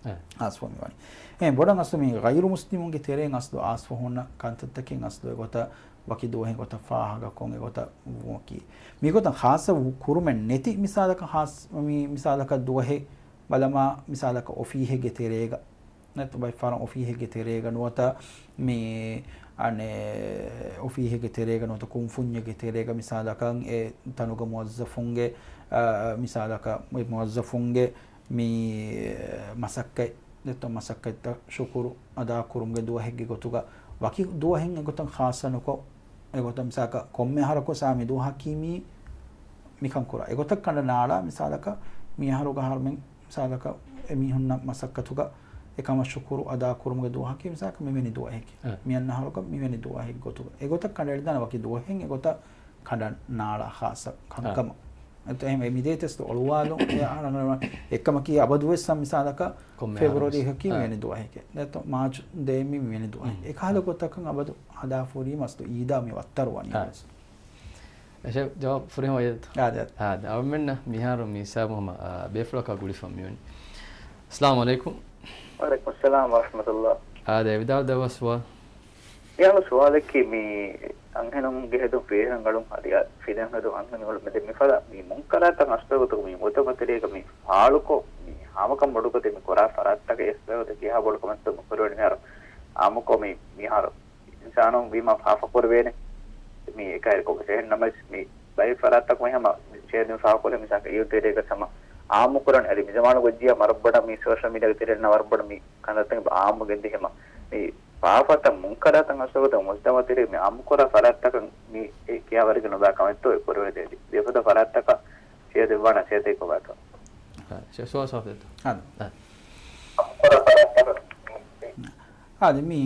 އެ. އާސްފަ މި ވަނީ. އެ ބޮޑަށް އަސްލު މި ޣައިރު މުސްލިމުންގެ ތެރެއިން އަސްލު އާސްފަ ހުންނަ ކަންތައްތަކެއް އަސްލު އެގޮތަށް ވަކި ދުވަހެއް ގޮތަށް ފާހަގަކޮށް އެގޮތަށް ވުމަކީ. މިގޮތަށް ޚާއްޞަ ވު-، ކުރުމެއް ނެތި މިސާލަކަށް ޚާއްޞަ މި މިސާލަކަށް ދުވަހެއް ބަލަމާ މިސާލަކަށް އޮފީހެއްގެ ތެރޭގަ ނެތް ބައެއް ފަހަރަށް އޮފީހެއްގެ ތެރޭގަ ނުވަތަ މި އަނެއް އޮފީހެއްގެ ތެރޭގަ ނުވަތަ ކުންފުންޏެއްގެ ތެރޭގަ މިސާލަކަށް އެ ތަނުގަ މުވައްޒަފުންގެ، އަ، މިސާލަކަށް އެ މުވައްޒަފުންގެ މި މަސައްކަތް ދެއްތޯ މަސައްކަތްތައް ޝުކުރު އަދާކުރުމުގެ ދުވަހެއްގެ ގޮތުގަ ވަކި ދުވަހެއް އެގޮތަށް ޚާއްޞަ ނުކޮށް، އެގޮތަށް މިސާލަކަށް ކޮންމެ އަހަރަކު ސާ މި ދުވަހަކީ މީ މިކަން ކުރާ. އެގޮތަށް ކަނޑަ ނާޅާ މިސާލަކަށް މި އަހަރުގަ އަހަރުމެން މިސާލަކަށް އެ މީހުންނަށް މަސައްކަތުގަ އެކަމަށް ޝުކުރު އަދާކުރުމުގެ ދުވަހަކީ މިސާލަކަށް މިވެނި ދުވަހެކޭ. އެ. މިއަންނަ އަހަރުގަ މިވެނި ދުވަހެއް ގޮތުގަ. އެގޮތަށް ކަނޑައެޅިދާނެ ވަކި ދުވަހެއް އެގޮތަށް ކަނޑަ ނާޅާ ޚާއްޞަ ކަންކަމަށް. އެ. އެތަ އެހެން އެ މިދޭތެސް އޮޅުވާލުން އެ އަނގަނޑު އެއްކަމަކީ އަބަދުވެސް މިސާލަކަށް ކޮންމެ ފެބްރުއަރީ އަހަރުވެސް. އެކަކީ އެ. މިވެނި ދުވަހެކޭ. ނެތޯ މާޗް ދޭއް މި މިވެނި ދުވަހެއް. މް. އެކަހަލަ ގޮތަކަށް އަބަދު ހަދާފަ ހުރީމަ އަސްލު އީދާ މި ވައްތަރު ވަނީ އެ. ވެސް. އެ ޝޭޚް ޖަވާބު ފުރިހަމަ އޮތް. އާދެ، އާދެ. އާދެ. އަޅުމެންނަށް މިހާރު މި ހިސާބު ހަމަ، އާ، ބޭފުޅަކާ ގުޅިފަ މިވަނީ. އައްސަލާމު ޢަލައިކުމް. ވަޢަލައިކުމުއްސަލާމް ވަރަޙްމަތުﷲ. އާދެ، ވިދާޅު ދައްވާ ސުވާލު. މިހާރު ސުވާލަކީ މި އަންހެނުންގެ ހެދުން ފިރިހެނުން އަޅުން އަދި ފިރިހެނުން ހެދުން އަންހެނުން އަޅުން މެދު މި ފަދަ މި މުންކަރާތައް އަސްލު ގޮތުގަ މި މުޖްތަމަޢު ތެރޭގަ މި ފާޅުކޮށް، މި ހާމަކަން ބޮޑުކޮށްދޭ މި ކުރާ ފަރާތްތަކެއް އެއް ގޮތަށް ކިހާ ބޮޑު ކަމެއްތޯ މި ކުރެވެނީ މިހާރު. އާއްމުކޮށް މި މިހާރު އިންސާނުން ވީމާ ފާފަ ކުރެވޭނެ. މި އެކަހެރި ކޮށް އެހެން ނަމަވެސް މި ބައެއް ފަރާތްތަކުން ހަމަ ޝޭދިން ފާފަ ކުރޭ މިސާލަކަށް އިއު ތެރޭގަ ހަމަ އާއްމު ކުރަން އަދި މި ޒަމާނު ގޮއްޖިޔާ ވަރަށް ބޮޑަށް މި ސޯޝަލް މީޑިއާގެ ތެރެއިން ވަރަށް ބޮޑަށް މި ކަންތައްތައް އާއްމު ގެންދި ހަމަ މި ފާފަތައް މުންކަރާތައް އަސްލު ގޮތުގަ މުޖްތަމަޢު ތެރޭ މި އާއްމު ކުރާ ފަރާތްތަކަށް މި ކިޔާވަރެއްގެ ނުބައި ކަމެއްތޯ ކުރެވޭ ދޭ. ދެފަދަ ފަރާތްތަކަށް ޝޭ ދެއްވާނެ ޝޭ ދެއްކޮބާތޯ. އާ، ޝޭ ސުވާލު ސާފުވޭތޯ. އާ. އާ. އާދެ، މި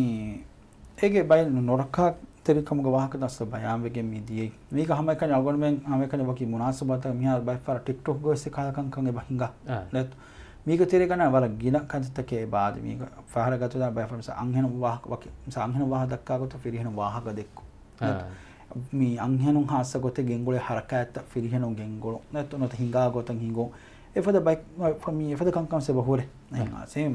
އޭގެ ބައެއް ނުރައްކާތެރިކަމުގެ ވާހަކަ ދަސް ބަޔާންވެގެން މި ދިޔައީ. މީގަ ހަމައެކަނި އަޅުގަނޑުމެން ހަމައެކަނި ވަކި މުނާސަބާތަކަށް މިހާރު ބައެއް ފަހަރަށް ޓިކްޓޮކްގަ ވެސް އެކަހަލަ ކަންކަން އެބަ ހިނގާ. އާ. ނެތް. މީގެ ތެރޭގަ ވަރަށް ގިނަ ކަންތައްތަކެއް އެބަ އާދޭ. މީގަ ފަހަރަށް ގަތުދާ ބައެއް ފަހަރަށް މިސާ އަންހެނުން ވާހަކަ، ވަކި މިސާ އަންހެނުން ވާހަކަ ދައްކާ ގޮތަށް ފިރިހެނުން ވާހަކަ ދެއްކުން. އާ. ނެތް. މި އަންހެނުން ހާއްސަ ގޮތެއް ގެންގުޅޭ ހަރަކާތްތައް ފިރިހެނުން ގެންގުޅުން. ނެތް. ނުވަތަ ހިނގާ ގޮތަށް ހިނގުން. އެފަދަ ބައެއް، މި އެފަދަ ކަންކަން އެބަ ހުރޭ. އާ.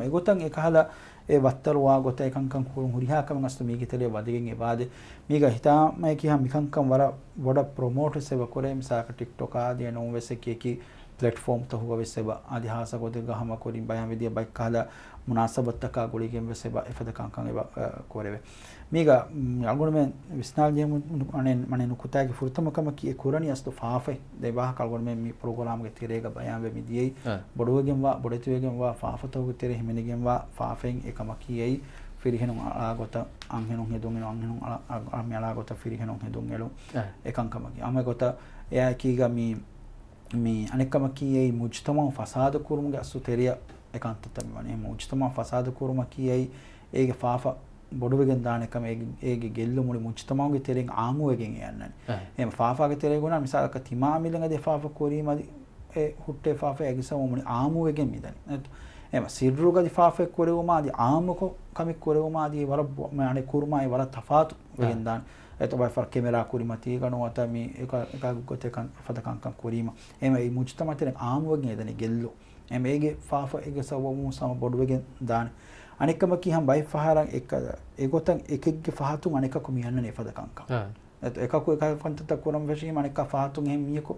އެގޮތަށް އެކަހަލަ އެ ވައްތަރުވާ ގޮތަށް އެކަންކަން ކުރުން ހުރިހާ ކަމެއް އަސްލު މީގެ ތެރޭ ވަދެގެން އެބައާދޭ. މީގަ ހިތާމައަކީ ހަމަ މިކަންކަން ވަރަށް ބޮޑަށް ޕްރޮމޯޓް ވެސް އެބަ ކުރޭ. މިސާލަކަށް ޓިކްޓޮކާ ދިޔަ ނޫން ވެސް އެކި އެކި ޕްލެޓްފޯމްތަކުގަ ވެސް އެބަ އަދި ހާއްސަ ގޮތެއްގަ ހަމަ ކުރިން ބަޔާންވެދިޔަ ބައެއް ކަހަލަ މުނާސަބަތްތަކާ ގުޅިގެން ވެސް އެބަ އެފަދަ ކަންކަން އެބަ، އަ، ކުރެވޭ. މީގަ، މް، އަޅުގަނޑުމެން ވިސްނާލަން ޖެހޭ މު-، މު-، އަނެއް، މަނެ ނުކުތާގެ ފުރަތަމަ ކަމަކީ އެ ކުރަނީ އަސްލު ފާފައެއް. ދެ ވާހަކަ އަޅުގަނޑުމެން މި ޕްރޮގްރާމްގެ ތެރޭގަ ބަޔާންވެ މި ދިޔައީ. އަ. ބޮޑުވެގެންވާ، ބޮޑެތިވެގެންވާ ފާފަތަކުގެ ތެރޭ ހިމެނިގެންވާ ފާފައިން އެކަމަކީ އެއީ ފިރިހެނުން އަޅާ ގޮތަށް އަންހެނުން ހެދުން އެޅުން، އަންހެނުން އަޅާ، އަ-، އަ-، މި އަޅާ ގޮތަށް ފިރިހެނުން ހެދުން އެޅުން. އަ. އެކަންކަމަކީ. ހަމަ އެގޮތަށް އެއާއެކީގަ މި، މި އަނެއްކަމަކީ އެއީ މުޖްތަމަޢު ފަސާދަ ކުރުމުގެ އަސްލު ތެރެއަށް އެ ކަންތައްތައް މި ވަނީ. މުޖްތަމަޢު ފަސާދަ ކުރުމަކީ އެއީ އޭގެ ފާފަ ބޮޑުވެގެން ދާނެ ކަމެއް، އޭގެ، އޭގެ ގެއްލުން މުޅި މުޖްތަމަޢުގެ ތެރެއިން އާއްމުވެގެން އެ އަންނަނީ. އަ. އެހެން ފާފާގެ ތެރޭގަ މިސާލަކަށް ތިމާމިލަށް އަދި ފާފަ ކުރީމަ އަދި އެ ހުއްޓޭ ފާފަ އޭގެ ސަބަބުން މުޅި އާއްމުވެގެން މިދަނީ. އެ، އެހެން ސިއްރުގަ އަދި ފާފައެއް ކުރެވުމާ އަދި އާއްމުކޮށް ކަމެއް ކުރެވުމާ އަދި ވަރަށް ބޮ-، މި އަނެއް ކުރުމާ އެ ވަރަށް ތަފާތު ވެގެން އަ. ދާނެ. އެތައް ބައެއް ފަހަރަށް ކެމެރާ ކުރިމަތީގަ ނުވަތަ މި އެކަ-، އެކަ ގޮތެއް ކަން، އެފަދަ ކަންކަން ކުރީމަ. އެހެން އެ މުޖްތަމަޢު ތެރެއިން އާއްމުވެގެން އެދަނީ ގެއްލުން. އެހެން އޭގެ ފާފަ އޭގެ ސަބަބުން ހަމަ ބޮޑުވެގެން ދާނެ. އަނެއްކަމަކީ ހަމަ ބައެއް ފަހަރަށް އެކަ-، އެގޮތަށް އެކެއްގެ ފަހަތުން އަނެކަކު މި އަންނަނީ އެފަދަ ކަންކަން. އާ. އެ-، އެކަކު އެކަހަލަ ކަންތައްތައް ކުރަން ފެށީމަ އަނެއްކާ ފަހަތުން އެހެން މީހަކު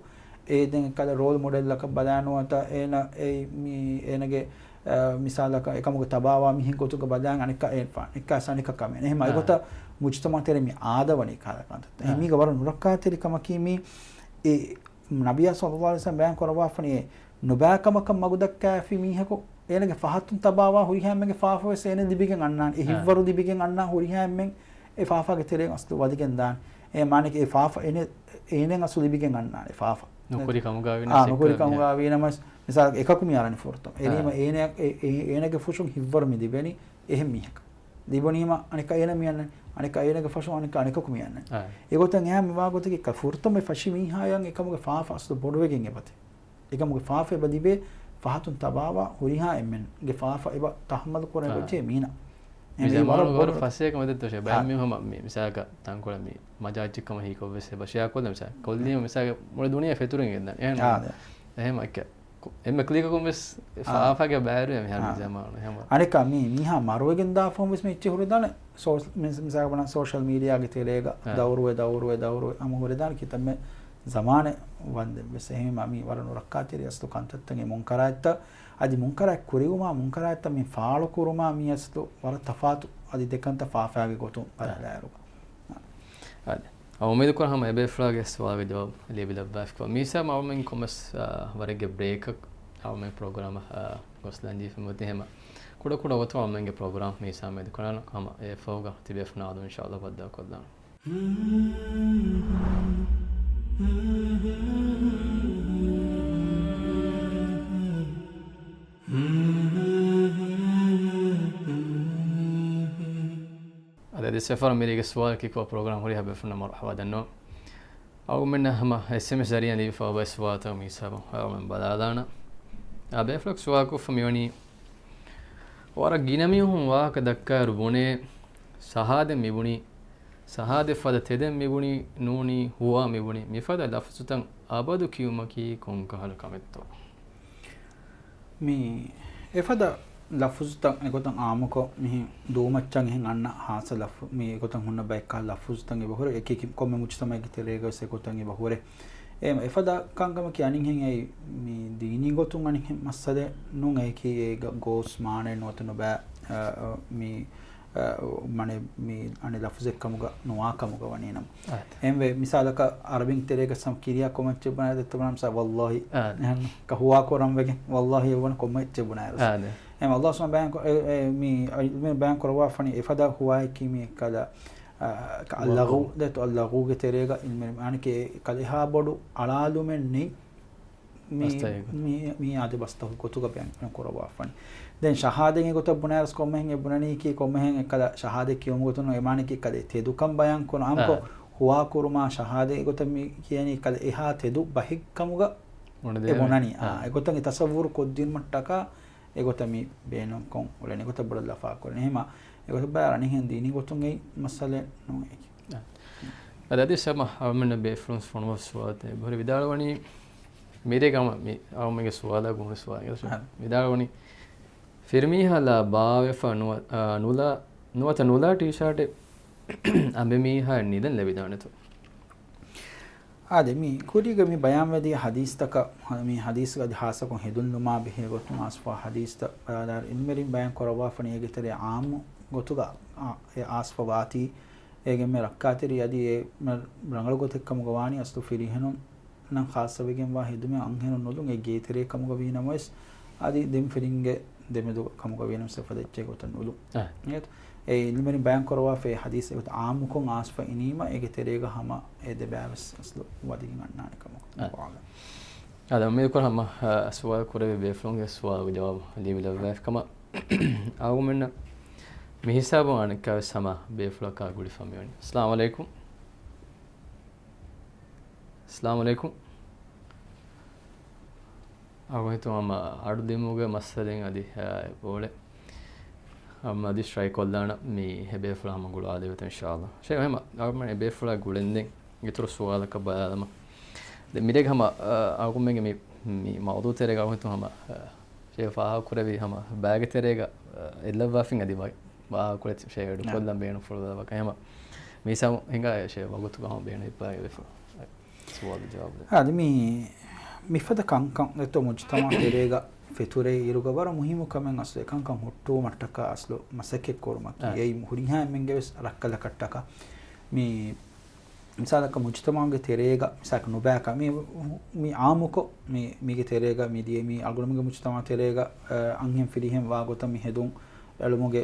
އެ ދެން އެކަހަލަ ރޯލް މޮޑެލްއަކަށް ބަލާ ނުވަތަ އޭނަ އެ މީ އޭނަގެ، އަ، މިސާލަކަށް އެކަމުގެ ތަބާވާ މީހެއް ގޮތުގަ ބަލާން އަނެއްކާ އޭނަ ފާ-، އަނެއްކާ އަނެކަކަށް މެނެ. އެހެން އާ. އެގޮތަށް މުޖްތަމަޢު ތެރެ މި އާދަވަނީ ކަހަލަ ކަންތައްތައް. އެހެން އާ. މީގަ ވަރަށް ނުރައްކާތެރި ކަމަކީ މީ އެ ނަބިއްޔާ ޞައްލަﷲ ޢަލައިހި ވަސައްލަމަ ބަޔާން ކުރައްވާފަނި އެ ނުބައި ކަމަކަށް މަގު ދައްކާފި މީހަކު އޭނަގެ ފަހަތުން ތަބާވާ ހުރިހާ އެންމެންގެ ފާފަ ވެސް އޭނަ ލިބިގެން އަންނާނެ. އެ އާ. ހިއްވަރު ލިބިގެން އަންނާ ހުރިހާ އެންމެން އެ ފާފާގެ ތެރެއިން އަސްލު ވަދެގެން ދާނެ. އެ މާނައަކީ އެ ފާފަ އޭނަ-، އޭނައަށް އަސްލު ލިބިގެން އަންނާނެ އެ ފާފަ. ނުކުރި ކަމުގަ ވީނަސް އާ، ނުކުރި އެއްކަ ކަމުގަ ވީނަމަސް މިސާލަކަށް އެކަކު މި އަރަނީ ފުރަތަމަ. އާ. އެރީމަ އޭނަ-، އެ-، އެ-، އޭނަގެ ފުށުން ހިއްވަރު މި ލިބެނީ އެހެން މީހަކަށް. ލިބުނީމަ އަނެކާ އޭނަ މި އަންނަނީ، އަނެކާ އޭނަގެ ފަށުން އަނެކާ އަނެކަކު މި އަންނަނީ. އާ. އެގޮތަށް އެހާ މިވާ ގޮތަކީ ކަ-، ފުރަތަމަ ފަށި މީހާޔަށް އެކަމުގެ ފާފަ އަސްލު ބޮޑުވެގެން އެބަތި. އެކަމުގެ ފާފަ އެބަ ލިބޭ ފަހަތުން ތަބާވާ ހުރިހާ އެންމެންގެ ފާފަ އެބަ ތަހައްމަލު ކުރަން އާ. އެބަޖެހޭ މީނަ. މި އެމީ ޒަމާނު ވަރަށް ވަރަށް ބޮޑު ފަސޭހަ ކަމެއް ދެއްތޯ ޝޭ. ބައެއް އާ. މީހުން ހަމަ މި މިސާލަކަށް ތަންކޮޅެއް މި މަޖާޒީ ކަމަށް ހީކޮށްވެސް އެބަ ޝެއާ ކޮށްލަން މިސާލަކަށް ކޮށްލީމަ މިސާލަކަށް މުޅި ދުނިޔެ ފެތުރެން ގެންދާނެ. އެހެން އާ، ދެ. އެހެން އެއްކެ-، ކު-، އެންމެ ކްލިއަރކޮށް ވެސް އާ. ފާފާގެ ބައިވެރިވޭ މިހާރު އާ. މި ޒަމާނު. އެހެން އަނެއްކާ މީ މީހާ މަރުވެގެން ދާފަހުން ވެސް މި އެއްޗެއް ހުރެދާނެ. ސޯ-، މި-، މިސާލަކަށް ވަނަ ސޯޝަލް މީޑިއާގެ ތެރޭގަ އާ. ދައުރުވެ، ދައުރުވެ، ދައުރުވެ ހަމަ ހުރެދާނެ ކިތަންމެ ޒަމާނެއް ވަންދެން ވެސް. އެހެންވީމަ މީ ވަރަށް ނުރައްކާތެރި އަސްލު ކަންތައްތައް އެ މުންކަރާތްތައް. އަދި މުންކަރާތް ކުރެވުމާ، މުންކަރާތްތައް މި ފާޅުކުރުމާ މީ އަސްލު ވަރަށް ތަފާތު. އަދި ދެކަންތައް ފާފާގެ ގޮތުން ބަލާއިރު. އާދެ. އަ، އުއްމީދުކުރަން ހަމަ އެބޭފުޅާގެ ސުވާލުގެ ޖަވާބު ލިބި ލައްވާފިކޮށް. މީސާ މައުމިން ކޮމެސް، އަ، ވަރެއްގެ ބްރޭކަށް އަ، މި ޕްރޮގްރާމަށް، އަ، ގޮސްލަން ޖެހިފަ މިއޮތީ ހަމަ. ކުޑަކުޑަ ގޮތުން އަޅުމެންގެ ޕްރޮގްރާމް މި ހިސާބުން އެދިކުރާނަން. ހަމަ އެއަށްފަހުގަ ތިބޭފުޅުންނާ އަދު އިންޝާﷲ ބައްދަލުކޮށްލާނަން. އަދި އަދި ސެފަރ މިރޭގެ ސުވާލަކީ ކޮ ޕްރޮގްރާމް ހުރިހާ ބޭފުޅުންނަށް މަރުޙަބާ ދަންނަވަން. އަޅުމެންނަށް ހަމަ އެސްއެމްއެސް ޒަރީއާ ލިބިފަ އޮތް ސުވާލުތައް މި ހިސާބުން އަޅުމެން ބަލާލާނަން. އާ، ބޭފުޅަކު ސުވާލުކޮށްފަ މިވަނީ، ވަރަށް ގިނަ މީހުން ވާހަކަ ދައްކާއިރު ބުނޭ، ޝަހާދަތް މިބުނީ، ޝަހާދަތް ފަދަ ތެދެއް މިބުނީ، ނޫނީ، ހުވާ މިބުނީ، މިފަދަ ލަފުޒުތައް އަބަދު ކިޔުމަކީ ކޮންކަހަލަ ކަމެއްތޯ؟ މި އެފަދަ ލަފުޒުތައް އެގޮތަށް އާއްމުކޮށް މިހި ދޫމައްޗަށް އެހެން އަންނަ ހާއްސަ ލަފު-، މި އެގޮތަށް ހުންނަ ބައެއްކަހަލަ ލަފުޒުތައް އެބަހުރޭ، އެކި ކޮންމެ މުޖުތަމައެއްގެ ތެރޭގަވެސް އެގޮތަށް އެބަހުރޭ. އެ އެފަދަ ކަންކަމަކީ އަނިހެން އެއީ މި ދީނީ ގޮތުން އަނިހެން މައްސަލައެއް ނޫން، އެއީކީ އޭގަ ގޯސް މާނައެއް ނުވަތަ ނުބައި، އަ، އަ، މި، އަ، މަނެ މި އަނެއް ލަފުޒެއް ކަމުގަ ނުވާ ކަމުގަ ވަނީނަމަ. އާދެ. އެންވެ މިސާލަކަށް އަރަބިން ތެރޭގަ ސަމް ކިރިޔާ ކޮމެއްޗެއް ބުނާ ދެއްތަ ބުނާ މިސާ ވައްލާހި. އާދެ. އެހެން ކަ ހުވާ ކުރަން ވެގެން ވައްލާހި އެއްވަނަ ކޮމެއްޗެއް ބުނާއިރު. އާދެ. އެމް އައްލާހު ސުބްޙާނަހޫ ބަޔާން ކޮ-، އެ، އެ، މި އިލްމެއް ބަޔާން ކުރައްވާފަނީ އެފަދަ ހުވާއެކީ މި ކަލަ، އަ، ކަ-، އައްލަޣޫ. ލަޣޫ. ދެތު އައްލަޣޫގެ ތެރޭގަ އިލްމެއް އަނެކޭ ކަލަ އެހާ ބޮޑު އަޅާލުމެއް ނެތް. މި، ބަސްތައް އެގޮތަށް. މި، މި އާދެ ބަސްތަކު ގޮތުގަ ބަޔާން ކުރައްވާފަނީ. ދެން ޝަހާދަތް ގޮތަށް ބުނާއިރުސް ކޮންމެހެން އެ ބުނަނީކީ ކޮންމެހެން އެ ކަލަ ޝަހާދަތް ކިޔުމުގެ ގޮތުން އެ މާނައަކީ ކަލަ ތެދުކަން ބަޔާން ކުރުން އާންމުކޮށް އާ. ހުވާ ކުރުމާ ޝަހާދަތް ގޮތަށް މި ކިޔަނީ ކަލަ އެހާ ތެދު ބަހެއް ކަމުގަ އެ ބުނަނީ. އާ. އާ، އެގޮތަށް އެ ތަޞައްވުރު ކޮށްދިނުމަށްޓަކާ އެގޮތަށް މި ބޭނުންކޮށް އުޅެނީ. އެގޮތަށް ބޮޑަށް ލަފާ ކުރަނީ. އެހެމަ އެގޮތަށް ބަލާ އަނިހެން ދީނީ ގޮތުން އެއީ މައްސަލައެއް ނޫން އެއީކީ. އާ. އަދި އަދި ސަމަ އަޅުމެންނަށް ބޭފުޅުން ފޮނުވާ ސުވާލުތައް އެބަހުރި ވިދާޅުވަނީ މިރޭގަ ހަމަ މި އަޅުމެންގެ ސުވާލާ ގުޅުން ސުވާލެއް އާ. ވިދާޅުވަނީ ފިރިމީހާ ލާ ބާވެފަ ނުވަ-، އާ، ނުލާ، ނުވަތަ ނުލާ ޓީޝާޓެއް އަނބެމީހާ ނިދަން ލެވިދާނެތޯ؟ އާދެ، މި ކުރީގަ މި ބަޔާންވެދިޔަ ހަދީސްތަކަށް، މި ހަދީސްގަ އަދި ހާއްސަކޮށް ހެދުންލުމާ ބެހޭ ގޮތުން އާސްފާ ހަދީސްތައް ބަޔާލާ އިލްމެރިން ބަޔާން ކުރައްވާފަނީ އޭގެ ތެރޭ އާއްމު ގޮތުގަ، އާ، އެ އާސްފަ ވާތީ، އޭގެ މެ ރައްކާތެރި އަދި އެ މެ ރަނގަޅު ގޮތެއް ކަމުގަ ވާނީ އަސްލު ފިރިހެނުން ނަން ޚާއްޞަވެގެންވާ ހިދުމަތް އަންހެނުން ނުލުން އެ ގޭތެރޭ ކަމުގަ ވީނަމަވެސް، އަދި ދެން ފިރިންގެ ދެމެދު ކަމުގަ ވީނަމަވެސް އެފަދަ އެއްޗެއް ގޮތަށް ނުލުން. އާ. އެ އިލްމެރިން ބަޔާން ކުރައްވާފައި ހަދީސް އެގޮތަށް އާއްމުކޮށް އާސްފަ އިނީމަ އޭގެ ތެރޭގަ ހަމަ އެ ދެބައިވެސް އަސްލު ވަދެގެން އަންނާނެ ކަމަކު. އާ. އާދެ، އުއްމީދުކުރަން ހަމަ، އާ، ސުވާލު ކުރެވި ބޭފުޅުންގެ ސުވާލުގެ ޖަވާބު ލިބިލައްވައިފި ކަމަށް. އަޅުގަނޑުމެންނަށް މި ހިސާބުން އަނެއްކާވެސް ހަމަ ބޭފުޅަކާ ގުޅިފަ މިވަނީ. އައްސަލާމު ޢަލައިކުމް. އައްސަލާމު ޢަލައިކުމް. އަޅުގަނޑު ހިތުން ހަމަ އަޑު ދިމުގެ މައްސަލައިން އަދި، އާ، އެބައުޅޭ. ހަމަ އަދި ޓްރައި ކޮށްލާނަން މި އެބޭފުޅާ ހަމަ ގުޅާލެވޭތޯ އިންޝާﷲ. ޝޭޚް ހަމަ އަޅުގަނޑުމެން އެބޭފުޅާ ގުޅެންދެން އިތުރު ސުވާލަކަށް ބަލާލަމާ. ދެން މިރޭގަ ހަމަ، އާ، އަޅުގަނޑުމެންގެ މި، މި މައުޟޫޢު ތެރޭގަ އަޅުގަނޑު ހިތުން ހަމަ، އާ، ޝޭޚް ފާހަގަކުރެއްވި ހަމަ ބައިގެ ތެރޭގަ، އާ، އެއްލައްވާފިން އަދި ވަ-، ވާހަކަކުރެއް ޝޭޚް އެޑުކޮށްލަން ބޭނުންފުޅު ދައްކަ ހަމަ މީސާ ހިނގާ ޝޭޚް ވަގުތުގަ ހަމަ ބޭނުން ހިއްޕާގެ ވެފަ. ސުވާލު ޖަވާބު ދޭ. އަދި މި، މިފަދަ ކަންކަން ދެއްތޯ މުޖުތަމަޢު ތެރޭގަ ފެތުރޭ އިރުގަ ވަރަށް މުހިއްމު ކަމެއް އަސްލު އެކަންކަން ހުއްޓުވުމަށްޓަކާ އަސްލު މަސައްކަތް ކުރުމަކީ. އަ. އެއީ ހުރިހާ އެންމެންގެ ވެސް ރައްކަލަކަށްޓަކާ. މި މިސާލަކަށް މުޖުތަމަޢުގެ ތެރޭގަ މިސާލަކަށް ނުބައިކަ މި، މި އާއްމުކޮށް މި، މީގެ ތެރޭގަ މި ދިޔަ މި އަޅުގަނޑުމެންގެ މުޖުތަމަޢު ތެރޭގަ، އަ، އަންހެން ފިރިހެން ވާ ގޮތަށް މި ހެދުން އެޅުމުގެ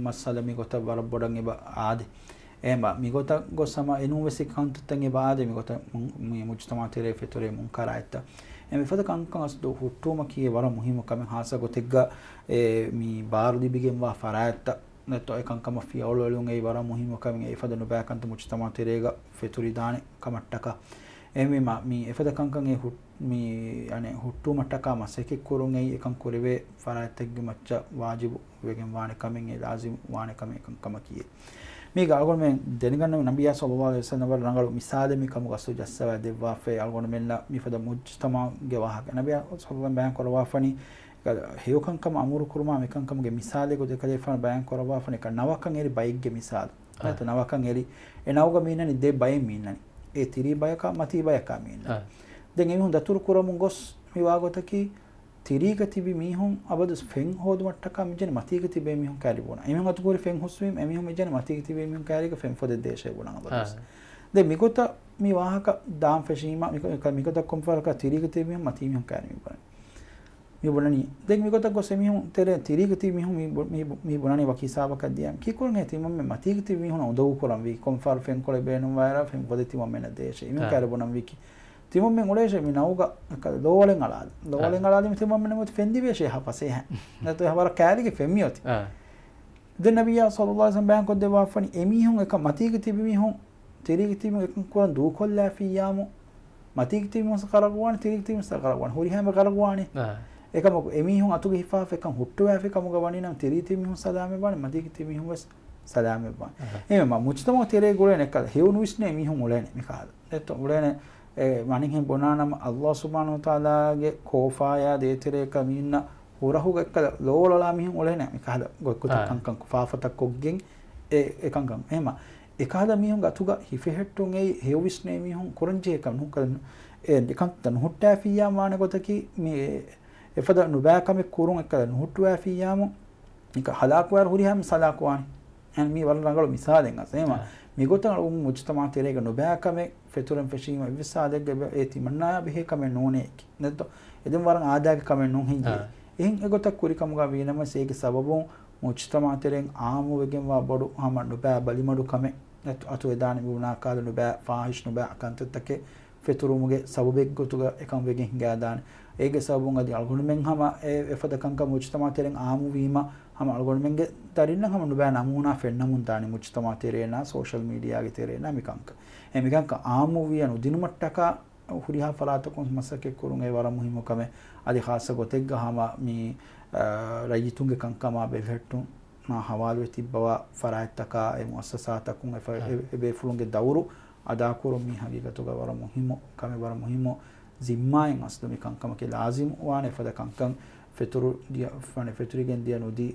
މައްސަލަ މިގޮތަށް ވަރަށް ބޮޑަށް އެބަ އާދޭ. އެހެންވާ، މިގޮތަށް ގޮސް ހަމަ އެނޫންވެސް އެކަންތައްތައް އެބަ އާދޭ، މިގޮތަށް މު-، މި މުޖުތަމަޢު ތެރޭ ފެތުރޭ މުންކަރާތްތައް. އެ މިފަދަ ކަންކަން އަސްލު ހުއްޓުވުމަކީ ވަރަށް މުހިއްމު ކަމެއް، ހާއްސަ ގޮތެއްގަ އެ މި ބާރު ލިބިގެންވާ ފަރާތްތައް ނެތޯ އެކަންކަމަށް ފިޔަވަޅު އެޅުން އެއީ ވަރަށް މުހިއްމު ކަމެއް، އެފަދަ ނުބައިކަންތައް މުޖުތަމަޢު ތެރޭގަ ފެތުރިދާނެ ކަމަށްޓަކާ. އެހެންވީމާ، މި އެފަދަ ކަންކަން އެ ހު-، މި، އަނެއް ހުއްޓުވުމަށްޓަކާ މަސައްކަތް ކުރުން އެއީ އެކަން ކުރެވޭ ފަރާތްތަކެއްގެ މައްޗަށް ވާޖިބު ވެގެން ވާނެ ކަމެއް، އެ ލާޒިމް ވާނެ ކަމެއް އެކަން ކަމަކީ. މީގަ އަޅުގަނޑުމެން ދެނެގަންނަވަން ނަބިއްޔާ ޞައްލައްލާހު ޢަލައިހި ވަސައްލަމް ވަރަށް ރަނގަޅު މިސާލެއް މި ކަމުގަ އަސްލު ޖައްސަވާ ދެއްވާފައި އަޅުގަނޑުމެންނަށް މިފަދަ މުޖުތަމަޢުގެ ވާހަކަ. ނަބިއްޔާ ޞައްލައްލާހު ޢަލައިހި ވަސައްލަމް ބަޔާން ކުރައްވާފަނީ ހެޔޮކަންކަމަށް އަމުރުކުރުމާ މިކަންކަމުގެ މިސާލެއް ގޮތަށް ކަލޭފާނު ބަޔާން ކުރައްވާފަނީ ނަވަކަން އެރި ބައެއްގެ މިސާލު. އާ. ނަވަކަން އެރި، އެ ނަވުގަ މީނަނީ ދެ ބައެއް މީނަނީ. އެ ތިރީ ބަޔަކާ މަތީ ބަޔަކާ މީނަނީ. އާ. ދެން އެމީހުން ދަތުރު ކުރަމުން ގޮސް މި ވާގޮތަކީ ތިރީގަ ތިބި މީހުން އަބަދު ފެން ހޯދުމަށްޓަކާ މިޖެނި މަތީގަ ތިބޭ މީހުން ކައިރި ބުނަ. އެމީހުން އަތުކުރި ފެން ހުސްވީމަ އެމީހުން މިޖެނި މަތީގަ ތިބޭ މީހުން ކައިރީގަ ފެން ފޮދެއް ދޭށޭ ބުނަ އަބަދުވެސް. އާ. ދެން މިގޮތަށް މި ވާހަކަ ދާން ފެށީމަ މިގޮ-، މިގޮތަށް ކޮންފަރަކަށް ތިރީގަ ތިބި މީހުން މަތީ މީހުން ކައިރި މި ބުނަ. މި ބުނަނީ. ދެން މިގޮތަށް ގޮސް އެމީހުން ތެރޭ ތިރީގަ ތިބި މީހުން މި ބު-، މި ބު-، މި ބުނަނީ ވަކި ހިސާބަކަށް ދިޔަ. ކީކުރަން އެ ތިމަންމެން މަތީގަ ތިބި މީހުން އުނދަގޫ ކުރަންވީ. ކޮން ފަހަރު ފެންކޮޅެއް ބޭނުންވާއިރާ ފެން ފޮދެ ތިމަންމެންނަށް ދޭށޭ. އިވެން ކައިރި ބުނަންވީކީ. ތިމަންމެން އުޅޭށޭ މި ނައުގަ ލޯވަޅެއް އަޅާލި. ލޯވަޅެއް އަޅާލީމަ ތިމަންމެން މި ފެންދިވޭށޭ ހަ ފަސޭހަ. ނަތް އެ ވަރަށް ކައިރިގެ ފެން މިއޮތީ. ދެން ނަބިއްޔާ ޞައްލައްލާހު ޢަލައިހި ވަސައްލަމް ބަޔާންކޮށްދެއްވާފަނި އެމީހުން އެކަން މަތީގަ ތިބި މީހުން ތިރީގަ ތިބި އެކަން ކުރަން ދޫކޮށްލާފިއްޔާމު، މަތީގަ ތިބި މީހުން ޣަރަޤުވާނެ، ތިރީގަ ތިބި މީހުން ޣަރަޤުވާނެ، ހުރިހާ އެންމެ ޣަރަޤުވާނީ. އެކަމަކު އެމީހުން އަތުގަ ހިފާފަ އެކަން ހުއްޓުވާފި ކަމުގަ ވަނީ ނަމަ ތިރީގަ ތިބި މީހުން ސަލާމަތްވާނެ، މަތީގަ ތިބި މީހުން ވެސް ސަލާމަތްވާނެ. އެހެންވީމަ މުޖްތަމަޢު ތެރޭގަ އުޅޭނެ އެކަލަ ހެޔޮ ނުވިސްނޭ މީހުން އުޅޭނެ މިކަހަލަ. ދެއްތޯ އުޅޭނެ އެ މަނިންހެން ބުނާނަމަ ﷲ ސުބްޙާނަހޫ ވަތަޢާލާގެ ކޯފާޔާ ދޭތެރޭކަ މީންނަ ހުރަހުގަ އެއްކަލަ ލޯވަޅަޅާ މީހުން އުޅޭނެ މިކަހަލަ ގޮތްގޮތަށް ކަންކަން ފާފަތައް ކޮށްގެން އެ، އެ ކަންކަން. އެހެމަ އެކަހަލަ މީހުންގެ އަތުގަ ހިފެހެއްޓުން އެއީ ހެޔޮވިސްނޭ މީހުން ކުރަންޖެހޭ ކަން ނޫންކަލަ އެ ކަންތައް ނުހުއްޓާފިއްޔާ ވާނެ ގޮތަކީ މި އެފަދަ ނުބައި ކަމެއް ކުރުން އެއްކަލަ ނުހުއްޓުވާފިއްޔާމު އެކަ ހަލާކުވާއިރު ހުރިހާ މީހުން ހަލާކުވާނެ. އެހެން މީ ވަރަށް ރަނގަޅު މިސާލެއް އަސް. އެހެމަ މިގޮތަށް އަޅުގަނޑު މުޖްތަމަޢު ތެރޭގަ ނުބައި ކަމެއް ފެތުރެން ފެށީމަ އެއްވެސް ހާލެއްގަ އެބަ އެ ތިމަންނާޔާ ބެހޭ ކަމެއް ނޫނޭ. ނެތްތޯ؟ އެދެން ވަރަށް އާދައިގެ ކަމެއް ނޫން ހިނގި. އެހެން އެގޮތަށް ކުރި ކަމުގަ ވީނަމަވެސް އޭގެ ސަބަބުން މުޖްތަމަޢު ތެރެއިން އާއްމުވެގެންވާ ބޮޑު ހަމަ ނުބައި ބަލިމަޑު ކަމެއް އަތު، އަތުވެދާނެ މި ބުނާ ކަހަލަ ނުބައި ފާޙިޝް ނުބައި ކަންތައްތަކެއް ފެތުރުމުގެ ސަބަބެއްގޮތުގަ އެކަން ވެގެން ހިނގާދާނެ. އޭގެ ސަބަބުން އަދި އަޅުގަނޑުމެން ހަމަ އެ އެފަދަ ކަންކަން މުޖްތަމަޢު ތެރެއިން އާއްމުވީމަ ހަމަ އަޅުގަނޑުމެންގެ ދަރިންނަށް ހަމަ ނުބައި ނަމޫނާ ފެންނަމުން ދާނެ މުޖްތަމަޢު ތެރޭނާ ސޯޝަލް މީޑިއާގެ ތެރޭނާ މިކަންކަން. އެ މިކަންކަން އާއްމުވިޔަ ނުދިނުމަށްޓަކާ ހުރިހާ ފަރާތަކުން މަސައްކަތް ކުރުން އެ ވަރަށް މުހިއްމު ކަމެއް. އަދި ޚާއްޞަ ގޮތެއްގަ ހަމަ މި، އާ، ރައްޔިތުންގެ ކަންކަމާ ބެލެހެއްޓުން މާ ހަވާލުވެ ތިއްބަވާ ފަރާތްތަކާ އެ މުއައްސަސާތަކުން އެ ފަ-، އެ، އެ ބޭފުޅުންގެ ދައުރު އަދާކުރުން މީ ހަގީގަތުގަ ވަރަށް މުހިއްމު ކަމެއް، ވަރަށް މުހިއްމު ޒިންމާއެއް އަސްލު މި ކަންކަމަކީ ލާޒިމް ވާނެ އެފަދަ ކަންކަން ފެތުރު ދިޔަ، ފަނެ ފެތުރިގެން ދިޔަ ނުދީ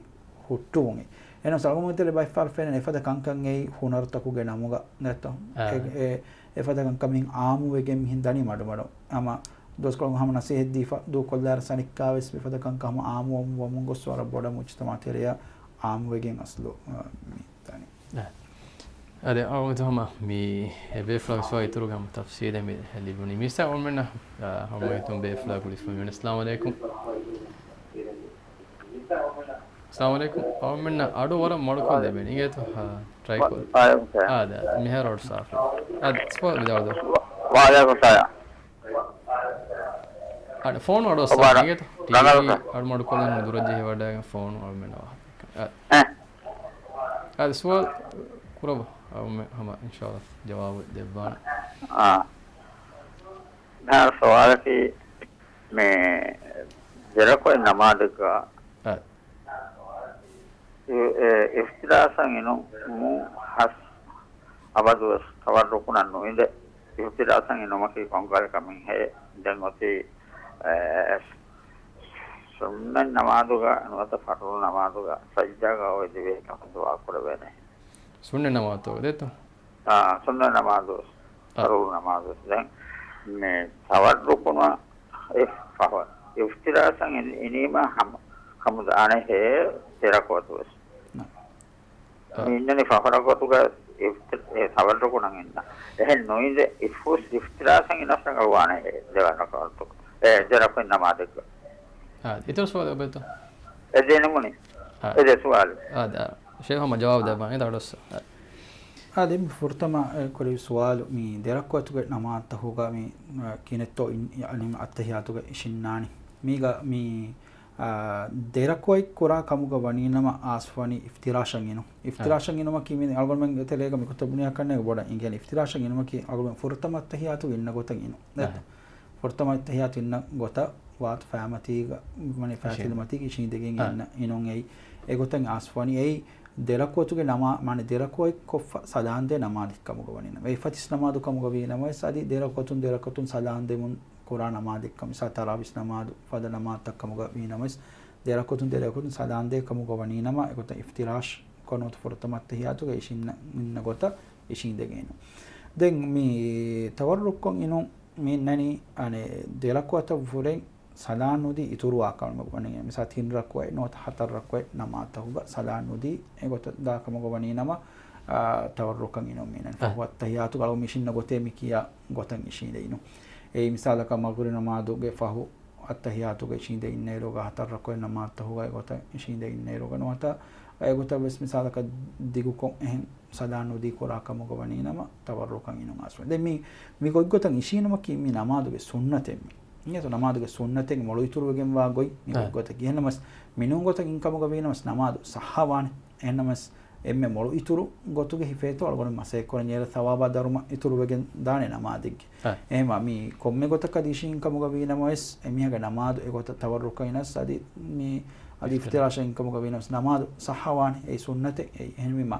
ހުއްޓުވުން. އެހެނަސް އަޅުގަނޑު ތެރޭ ބައެއްފަހަރު ފެންނަނީ އެފަދަ ކަންކަން އެއީ ހުނަރުތަކުގެ ނަމުގަ ނެތޯ؟ އާ. އެ، އެ، އެފަދަ ކަންކަމެއް އާއްމުވެގެން މިހެން ދަނީ މަޑުމަޑު. ހަމަ ދުވަސްކޮޅުން ހަމަ ނަސޭހަތް ދީފަ ދޫކޮށްލާއިރު ސަނިއްކާވެސް މިފަދަ ކަންކަން ހަމަ އާއްމުވަމުން ވަމުން ގޮސް ވަރަށް ބޮޑަށް މުޖްތަމަޢު ތެރެއަށް އާއްމުވެގެން އަސްލު، އަ، މި ދަނީ. އަދި އަޅުގަނޑު ހަމަ މި އެ ބޭފުޅާ ސުވާލު އިތުރުގަ ހަމަ ތަފްސީލެއް މި ލިބުނީ. މިސް އަޅުގަނޑުމެންނަށް، އަ، ހަމަ ހިތުން ބޭފުޅާ ގުޅިފަ މިވަނީ. އައްސަލާމު ޢަލައިކުމް. އައްސަލާމު ޢަލައިކުމް. އަޅުގަނޑުމެންނަށް އަޑު ވަރަށް މޮޅުކޮށް ލިބެނީ. އިނގޭތޯ، އަ، ޓްރައިކޮށް. ވަ-، ވަޢަލައިކުމް ސަލާމް. އާ، ދެ، މިހާރު އަޑު ސާފު. އާ، ސުވާލު ވިދާޅު ދެއްވާ. ވަޢަލައިކުމް ސަލާމް. އަޑު، ފޯނު އަޑު އޮއްސާ އޮބާ އިނގޭތޯ. ޓީވީ ރަނގަޅު ސާ. އަޑު މޮޅުކޮށްލަން ދުރަށް ޖެހިވަޑައިގެން ފޯނު އަޅުމެންނަށް ވާހަކަ. އަ. އެ. އަދި ސުވާލު ކުރައްވާ. އަޅުމެން ހަމަ އިންޝާﷲ ޖަވާބު ދެއްވާނެ. އާ. މިހާރު ސުވާލަކީ މި ދެރަކުޢަތް ނަމާދެއްގަ އަ. އި-، އެ، އިފްތިރާޝަށް އިނުމުން ހަސް އަބަދުވެސް ތަވައްރުކުނަށް ނުއިނދެ، އިފްތިރާޝަށް އިނުމަކީ ކޮންކަހަލަ ކަމެއްހޭ؟ ދެން އޮތީ، އެ، ސުންނަތް ނަމާދުގަ ނުވަތަ ފަރުޟު ނަމާދުގަ ސަޖްދާގަ އޮތް ދިވެހި ކަމަށް ދުޢާ ކުރެވޭނެ. ސުންނަތް ނަމާދު ދެއްތޯ؟ އާ، ސުންނަތް ނަމާދު، އާ. ފަރުޟު ނަމާދު. ދެން މި ތަވައްރުކުނަށް އެ ފަހު، އިފްތިރާޝަށް އިން-، އިނީމަ ހަމަ، ހަމަ ދާނެހޭ ދެރަކުޢަތުވެސް. އާ. މި އިންނަނީ ފަހު ރަކުޢަތުގަ އިފްތި-، އެ ތަވައްރުކުނަށް އިންނަ. އެހެން ނުއިނދެ އިފް-، އިފްތިރާޝަށް އިނަސް ރަނގަޅުވާނެހޭ ދެވަނަ ރަކުޢަތު. އެ ދެ ރަކުޢަތް ނަމާދެއްގަ. އާ، އިތުރު ސުވާލެއް އޮތްތޯ؟ އެ ދެނުމުނި. އާ. އެ ދެ ސުވާލު. އާ، ދާ. ޝޭޚް ހަމަ ޖަވާބު ދެއްވާނެ އަޑުއައްސަ. އާ. އާ، ދެން ފުރަތަމަ، އެ، ކުރެވި ސުވާލު މި ދެރަކުޢަތުގެ ނަމާދުތަކުގަ މި، އަ، ކިހިނެއްތޯ އިން-، އަ، އައްތަހިއްޔާތުގަ އިށިންނާނީ. މީގަ މި، އާ، ދެރަކުޢަތް ކުރާ ކަމުގަ ވަނީނަމަ އާސްވަނީ އިފްތިރާޝަށް އިނުން. އާ. އިފްތިރާޝަށް އިނުމަކީ މި އަޅުގަނޑުމެންގެ ތެރޭގަ މި ގޮތަށް ބުނިޔާ ކަންނޭގެ ބޮޑަށް އިނގޭނެ. އިފްތިރާޝަށް އިނުމަކީ އަޅުގަނޑު ފުރަތަމަ އައްތަހިއްޔާތު އިންނަ ގޮތަށް އިނުން. އާ. ފުރަތަމަ އައްތަހިއްޔާތު އިންނަ ގޮތަށް ވާތު ފައިމަތީގަ، މަނި ފައިތިލު މަތީގަ އިށީނދެގެން އާ. އިންނަ، އިނުން އެއީ. އެގޮތަށް އާސްވަނީ އެއީ ދެރަކުޢަތުގެ ނަމާ-، މާނަ ދެރަކުޢަތް ކޮށްފަ ސަލާންދޭ ނަމާދެއްކަމުގަ ވަނީ ނަމަ. އެ ފަތިސް ނަމާދު ކަމުގަ ވީ ނަމަވެސް އަދި ދެރަކުޢަތުން ދެރަކުޢަތުން ސަލާންދެމުން ކުރާ ނަމާދެއްކަމު، މިސާ ތަރާވީސް ނަމާދު، ފަދަ ނަމާދުތައް ކަމުގަ ވީ ނަމަވެސް ދެރަކުޢަތުން ދެރަކުޢަތުން ސަލާންދޭ ކަމުގަ ވަނީ ނަމަ، އެގޮތަށް އިފްތިރާޝް ކޮށް ނުވަތަ ފުރަތަމަ އައްތަހިއްޔާތުގަ އިށިން-، އިންނަ ގޮތަށް އިށީނދެގެން. ދެން މި ތަވައްރުކުކޮށް އިނުން މި އިންނަނީ، އަނެއް، ދެ ރަކުޢަތަށް ވުރެން ސަލާން ނުދީ އިތުރުވާ ކަމަކަށް ވަނީ. މިސާ ތިން ރަކުޢަތް ނުވަތަ ހަތަރު ރަކުޢަތް ނަމާދުތަކުގަ ސަލާން ނުދީ އެގޮތަށް ދާ ކަމަކަށް ވަނީ ނަމަ، އާ، ތަވައްރުކަށް އިނުން މި އިންނަނީ. އަ. ފަހު އައްތަހިއްޔާތުގަ އަޅުގަނޑު މި އިށިންނަ ގޮތޭ މި ކިޔާ ގޮތަށް އިށީނދެ އިނުން. އެއީ މިސާލަކަށް މަޣްރިބް ނަމާދުގެ ފަހު އައްތަހިޔާތުގަ އިށީނދެ އިންނައިރުގަ ހަތަރު ރަކުޢަތް ނަމާދުތަކުގަ އެގޮތަށް އިށީނދެ އިންނައިރުގަ ނުވަތަ އެގޮތަށް ވެސް މިސާލަކަށް ދިގުކޮށް އެހެން ސަލާން ނުދީ ކުރާ ކަމުގަ ވަނީ ނަމަ ތަވައްރުކަށް އިނުން އާސްވަނީ. ދެން މި، މި ގޮތްގޮތަށް އިށީނުމަކީ މި ނަމާދުގެ ސުންނަތެއް މި. އިނގޭތޯ ނަމާދުގެ ސުންނަތެއް މޮޅު އިތުރުވެގެންވާ ގޮތް މި އަ. ގޮތްގޮތަކީ. އެހެންނަމަސް މިނޫން ގޮތަށް އިންކަމުގަ ވީނަމަސް ނަމާދު ސައްހަވާނެ. އެހެންނަމަސް އެންމެ މޮޅު އިތުރު ގޮތުގެ ހިފޭތޯ އަޅުގަނޑު މަސައްކަތް ކުރަން ޖެހޭ ސަވާބާ ދަރުމަ އިތުރުވެގެން ދާނެ ނަމާދެއްގެ. އަ. އެހެންވާ މި ކޮންމެ ގޮތަކަށް އިށީން ކަމުގަ ވީނަމަވެސް އެމީހާގެ ނަމާދު އެގޮތަށް ތަވައްރުކަށް އިނަސް އަދި މި އަދި އިފްތިރާޝަށް އިންކަމުގަ ވީނަސް ނަމާދު ސައްހަވާނެ. އެއީ ސުންނަތެއް. އެއީ އެހެންވީމާ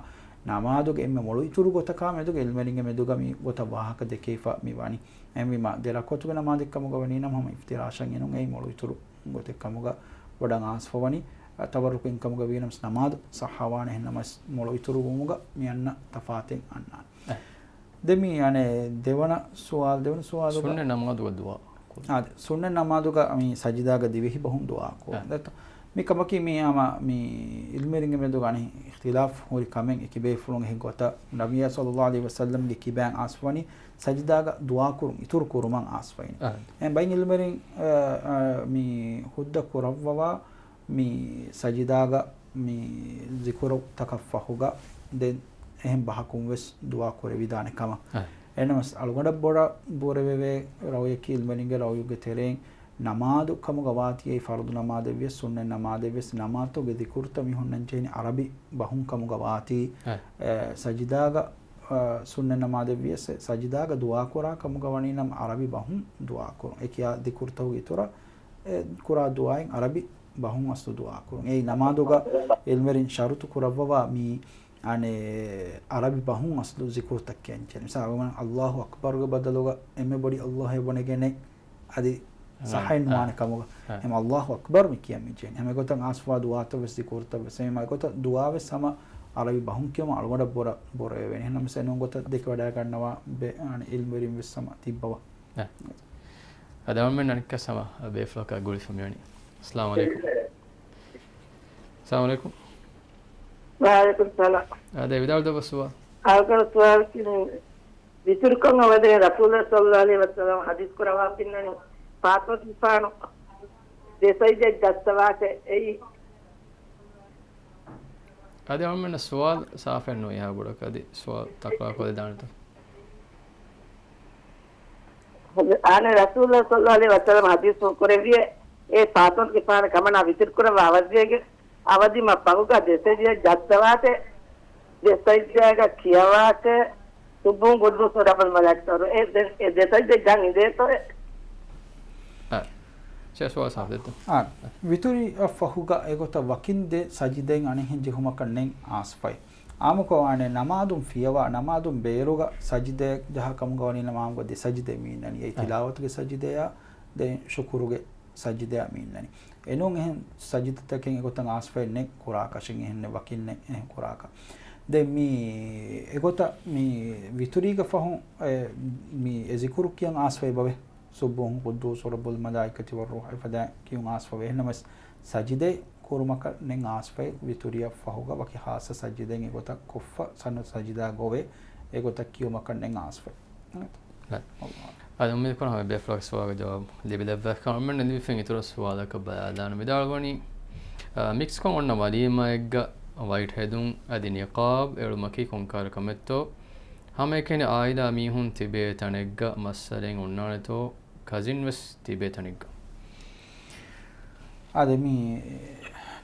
ނަމާދުގެ އެންމެ މޮޅު އިތުރު ގޮތަކާ މެދުގެ އިލްމުވެރިންގެ މެދުގަ މި ގޮތަށް ވާހަކަ ދެކެވިފަ މި ވަނީ. އެހެންވީމާ ދެ ރަކުޢަތުގެ ނަމާދެއް ކަމުގަ ވަނީ ނަމަ ހަމަ އިފްތިރާޝަށް އިނުން އެއީ މޮޅު އިތުރު ގޮތެއް ކަމުގަ ވަޑަން އާސްފަވަނީ. ތަވައްރުކު އިންކަމުގަ ވީނަމަސް ނަމާދު ސައްހަވާނެ. އެހެންނަމަސް މޮޅު އިތުރު ވުމުގަ މި އަންނަ ތަފާތެއް އަންނާނެ. އެ. ދެން މި އަނެއް ދެވަނަ ސުވާލު، ދެވަނަ ސުވާލުގަ ސުންނަ ނަމާދުގަ ދުޢާ ކުރުން. އާ، ސުންނަ ނަމާދުގަ މި ސަޖިދާގަ ދިވެހި ބަހުން ދުޢާ ކުރުން. އެ. ދެތޯ؟ މި ކަމަކީ މި ހަމަ މި އިލްމުވެރިންގެ މެދުގަ އަނެއް އިޚްތިލާފް ހުރި ކަމެއް އެކި ބޭފުޅުން އެހެން ގޮތަށް ނަބިއްޔާ ޞައްލައްލާހު ޢަލައިހި ވަސައްލަމްގެ ކިބައިން އާސްފަވަނީ ސަޖިދާގަ ދުޢާ ކުރުން އިތުރު ކުރުމަށް އާސްފަވަނީ. އަ. އެ ބައިން އިލްމުވެރިން، އަ، އަ، މި ހުއްދަ ކުރައްވަވާ މި ސަޖިދާގަ މި ޒިކުރުތަކަށް ފަހުގަ ދެން އެހެން ބަހަކުން ވެސް ދުޢާ ކުރެވިދާނެ ކަމަށް. އަ. އެހެންނަމަސް އަޅުގަނޑަށް ބޮޑަށް ބުރެވެވޭ ރައުޔަކީ އިލްމުވެރިންގެ ރައުޔުގެ ތެރެއިން ނަމާދު ކަމުގަ ވާތީ އެއީ ފަރުޟު ނަމާދެއްވިޔަސް ސުންނަތް ނަމާދެއްވިޔަސް ނަމާދުގެ ޒިކުރުތައް މި ހުންނަން ޖެހެނީ އަރަބި ބަހުން ކަމުގަ ވާތީ، އަ. އެ، ސަޖިދާގަ، އަ، ސުންނަތް ނަމާދެއްވިޔަސް ސަޖިދާގަ ދުޢާ ކުރާ ކަމުގަ ވަނީ ނަމަ އަރަބި ބަހުން ދުޢާ ކުރުން. އެ ކިޔާ ޒިކުރުތަކުގެ އިތުރަށް އެ ކުރާ ދުޢާއިން އަރަބި ބަހުން އަސްލު ދުޢާ ކުރުން. އެއީ ނަމާދުގަ އިލްމުވެރިން ޝަރުތު ކުރައްވަވާ މި، އަނެއް، އަރަބި ބަހުން އަސްލު ޒިކުރުތައް ކިޔަން ޖެހޭ. މިސާލަކަށް އައްލާހު އަކްބަރުގެ ބަދަލުގަ އެންމެ ބޮޑި އައްލާހެއް ބުނެގެނެއް އަދި އާ، ޞައްޙައެއް ނުވާނެ އާ، ކަމުގަ. އާ. އެހެން އައްލާހު އަކްބަރު މި ކިޔަން މި ޖެހެނީ. ހަމަ އެގޮތަށް އާސްފަވާ ދުޢާތައް ވެސް ޒިކުރުތައް ވެސް. އެހެން އެގޮތަށް ދުޢާ ވެސް ހަމަ އަރަބި ބަހުން ކިޔުމަށް އަޅުގަނޑަށް ބުރަ، ބުރަވެވޭނެ. އެހެންނަމަވެސް އެނޫން ގޮތަށް ދެކެވަޑައިގަންނަވާ ބެ-، އަނެއް އިލްމުވެރިން ވެސް ހަމަ ތިއްބަވާ. އަ. އަދި އަޅުމެން އަނެއްކާ ހަމަ ބޭފުޅަކާ ގުޅިފަ މިވަނީ. އައްސަލާމު ޢަލައިކުމް. އައްސަލާމު ޢަލައިކުމް. ވަޢަލައިކުމް ސަލާމް. އާދެ، ވިދާޅު ދައްވަ ސުވާލު. އަޅުގަނޑު ސުވާލަކީ ވިތުރުކަން އަވަދޭ ރަސޫލާ ޞައްލަﷲު ޢަލައިހި ވަސައްލަމަ ޙަދީޘް ކުރައްވާފިންނަނީ ފާތުމަތުގެފާނު ދެ ސަޖިދަ ޖައްސަވާށޭ. އެއީ އަދި އަޅުމެންނަށް ސުވާލު ސާފެއް ނުވި އެހާ ބޮޑަކަށް އަދި ސުވާލު ތަކުރާރު ކޮށްލަދާނެތަ؟ އާނެ ރަސޫލުﷲ ޞައްލަﷲު ޢަލައިހި ވަސައްލަމަ ޙަދީޘް ކުރެއްވިއޭ، އޭ ފާތުމަތުގެފާނު ކަމަނާ ވިތުރު ކުރައްވާ އަވަދިވެގެން، އަވަދިމަ ފަހުގަ ދެ ސަޖިދަ ޖައްސަވާށޭ، ދެ ސަޖިދައިގަ ކިޔަވާށޭ، ސުބްޙޫން ޤުއްދޫސް ރައްބުލް މަލާއިކަތު ވައްރޫޙު. އެ ދެ، އެ ދެ ސަޖިދަ ޖަން އިނދޭތޯއޭ؟ އަ، ޝޭޚް ސުވާލު ސާފު ދެއްތޯ؟ އާނ. ވިތުރިއަށް ފަހުގަ އެގޮތަށް ވަކިން ދެ ސަޖިދައިން އަނެއްހެން ޖެހުމަކަށް ނެތް އާސްފައި. އާއްމުކޮށް އާނެ ނަމާދުން ފިޔަވާ، ނަމާދުން ބޭރުގަ ސަޖިދައެއް ޖަހާ ކަމުގަ ވަނީ ނަމަ އާއްމުކޮށް ދެ ސަޖިދައެއް މި އިންނަނީ. އެއީ އަ. ތިލާވަތުގެ ސަޖިދަޔާ، ދެން ޝުކުރުގެ ސަޖިދަޔާ މި އިންނަނީ. އެނޫން އެހެން ސަޖިދަތަކެއް އެގޮތަށް އާސްފައެއް ނެތް ކުރާކަށެއް އެހެންނެއް ވަކިންނެއް އެހެން ކުރާކަށް. ދެން މި އެގޮތަށް މި ވިތުރީގެ ފަހުން އެ، މި އެ ޒިކުރު ކިޔަން އާސްފައި ބަވޭ. ސުބްޙޫން ޤުއްދޫސް ރައްބުލް މަލާއިކަތި ވައްރޫޙު އެފަދައިން ކިޔުން އާސްފަވޭ. އެހެންނަމަވެސް ސަޖިދައެއް ކުރުމަކަށް ނެތް އާސްފައެއް ވިތުރިއަށް ފަހުގަ ވަކި ޚާއްޞަ ސަޖިދައެއް އެގޮތަށް ކޮށްފަ ސަންނަތު ސަޖިދާ ގޮވޭ. އެގޮތަށް ކިޔުމަކަށް ނެތް އާސްފައެއް. އަދި އުއްމީދު ކުރަން ހަމަ ބޭފުޅާގެ ސުވާލުގެ ޖަވާބު ލިބިލައްވާފި ކަމަށް. އަޅުމެން ލިބިފިން އިތުރަށް ސުވާލަކަށް ބަލާލާނަން. ވިދާޅުވަނީ، އަ، މިކްސްކޮށް އޮންނަ ވަލީމާއެއްގަ ވައިޓް ހެދުން އަދި ނިޤާބް އެޅުމަކީ ކޮންކަހަލަ ކަމެއްތޯ؟ ހަމައެކަނި އާއިލާ މީހުން ތިބޭ ތަނެއްގަ މައްސަލައެއް އޮންނާނެތޯ؟ ކަޒިން ވެސް ތިބޭ ތަނެއްގަ. އާދެ، މި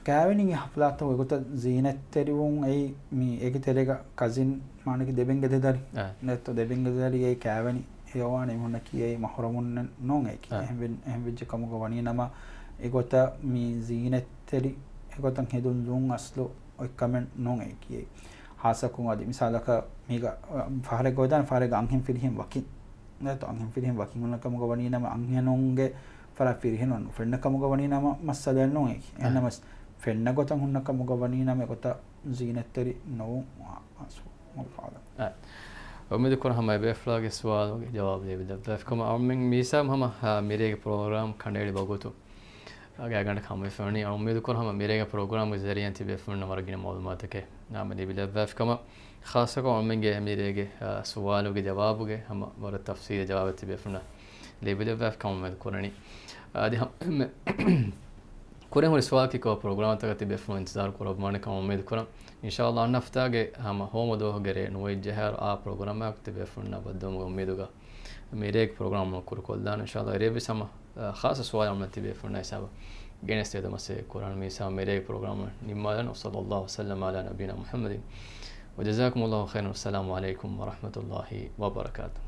ކާވެނިގެ ހަފްލާތަކު އެގޮތަށް ޒީނަތްތެރިވުން އެއީ މި އޭގެ ތެރޭގަ ކަޒިން މާނަކީ ދެބެންގެ ދެދަރި. އާ. ނެތްތޯ ދެބެންގެ ދެދަރި އެއީ ކާވެނި ހެޔޮވާނެ އެމީހުންނަކީ އެއީ މަހުރަމުންނެއް ނޫން އެކި. އާ. އެހެން ވެ-، އެހެން ވެއްޖެ ކަމުގަ ވަނީ ނަމަ އެގޮތަށް މި ޒީނަތްތެރި އެގޮތަށް ހެދުން ދޫން އަސްލު އޮތް ކަމެއް ނޫން އެކި. ހާއްސަކޮށް އަދި މިސާލަކަށް މީގަ، އަ، ފަހަރެއް ގޮވެދާނެ ފަހަރެއްގަ އަންހެން ފިރިހެން ވަކިން. ނޭތޯ އަންހެން ފިރިހެން ވަކިން އޮންނަ ކަމުގަ ވަނީ ނަމަ އަންހެނުންގެ ފަރާތް ފިރިހެނުން ނުފެންނަ ކަމުގަ ވަނީ ނަމަ މައްސަލައެއް ނޫން އެކި. އަ. އެހެންނަމަސް ފެންނަ ގޮތަށް ހުންނަ ކަމުގަ ވަނީ ނަމަ އެގޮތަށް ޒީނަތްތެރި ނޫން. އަ، އުއްމީދު ކުރަން ހަމަ އެބޭފުޅާގެ ސުވާލުގެ ޖަވާބު ލިބިލައްވާފި ކަމަށް. އަޅުމެން މިސާމް ހަމަ، އާ، މިރޭގެ ޕްރޮގްރާމް ކަނޑައެޅި ވަގުތު ގާތްގަނޑަކަށް ހަމަވެފަ ވަނީ. އަޅު އުއްމީދު ކުރަން ހަމަ މިރޭގެ ޕްރޮގްރާމްގެ ޒަރީއާއިން ތިބޭފުޅުންނަށް ވަރަށް ގިނަ މަޢުލޫމާތުތަކެއް ހަމަ ލިބިލައްވާފި ކަމަށް. ޚާއްޞަކޮށް އަޅުމެންގެ މިރޭގެ، އާ، ސުވާލުގެ ޖަވާބުގެ ހަމަ ވަރަށް ތަފްސީލީ ޖަވާބެއް ތިބޭފުޅުންނަށް ލިބިލައްވާފި ކަމަށް އުއްމީދު ކުރަނީ. އަދި ހަމަ ކުރިން ހުރި ސުވާލަކީ ކޮބާ ޕްރޮގްރާމްތަކަށް ތިބޭފުޅުން އިންތިޒާރު ކުރައްވާނެ ކަމަށް އުއްމީދު ކުރަން. އިންޝާﷲ އަންނަ ހަފްތާގެ ހަމަ ހޯމަ ދުވަހުގެ ރޭ ނުވައެއް ޖަހާއިރު އާ ޕްރޮގްރާމާއެކު ތިބޭފުޅުންނާ ބައްދަލުވުމުގެ އުއްމީދުގަ މިރޭގެ ޕްރޮގްރާމް ކުރުކޮށްލާނަން. އިންޝާﷲ އެރޭ ވެސް ހަމަ ޚާއްޞަ ސުވާލެއް އޮންނަ ތިބޭފުޅުންނާ ހިސާބަށް ގެނެސްދޭ ދަމަސް ކުރާނަން. މި ހިސާބަށް މިރޭގެ ޕްރޮގްރާމް ނިންމާލަން. وصلى الله وسلم على نبينا محمد وجزاكم الله خيرا. والسلام عليكم ورحمة الله وبركاته.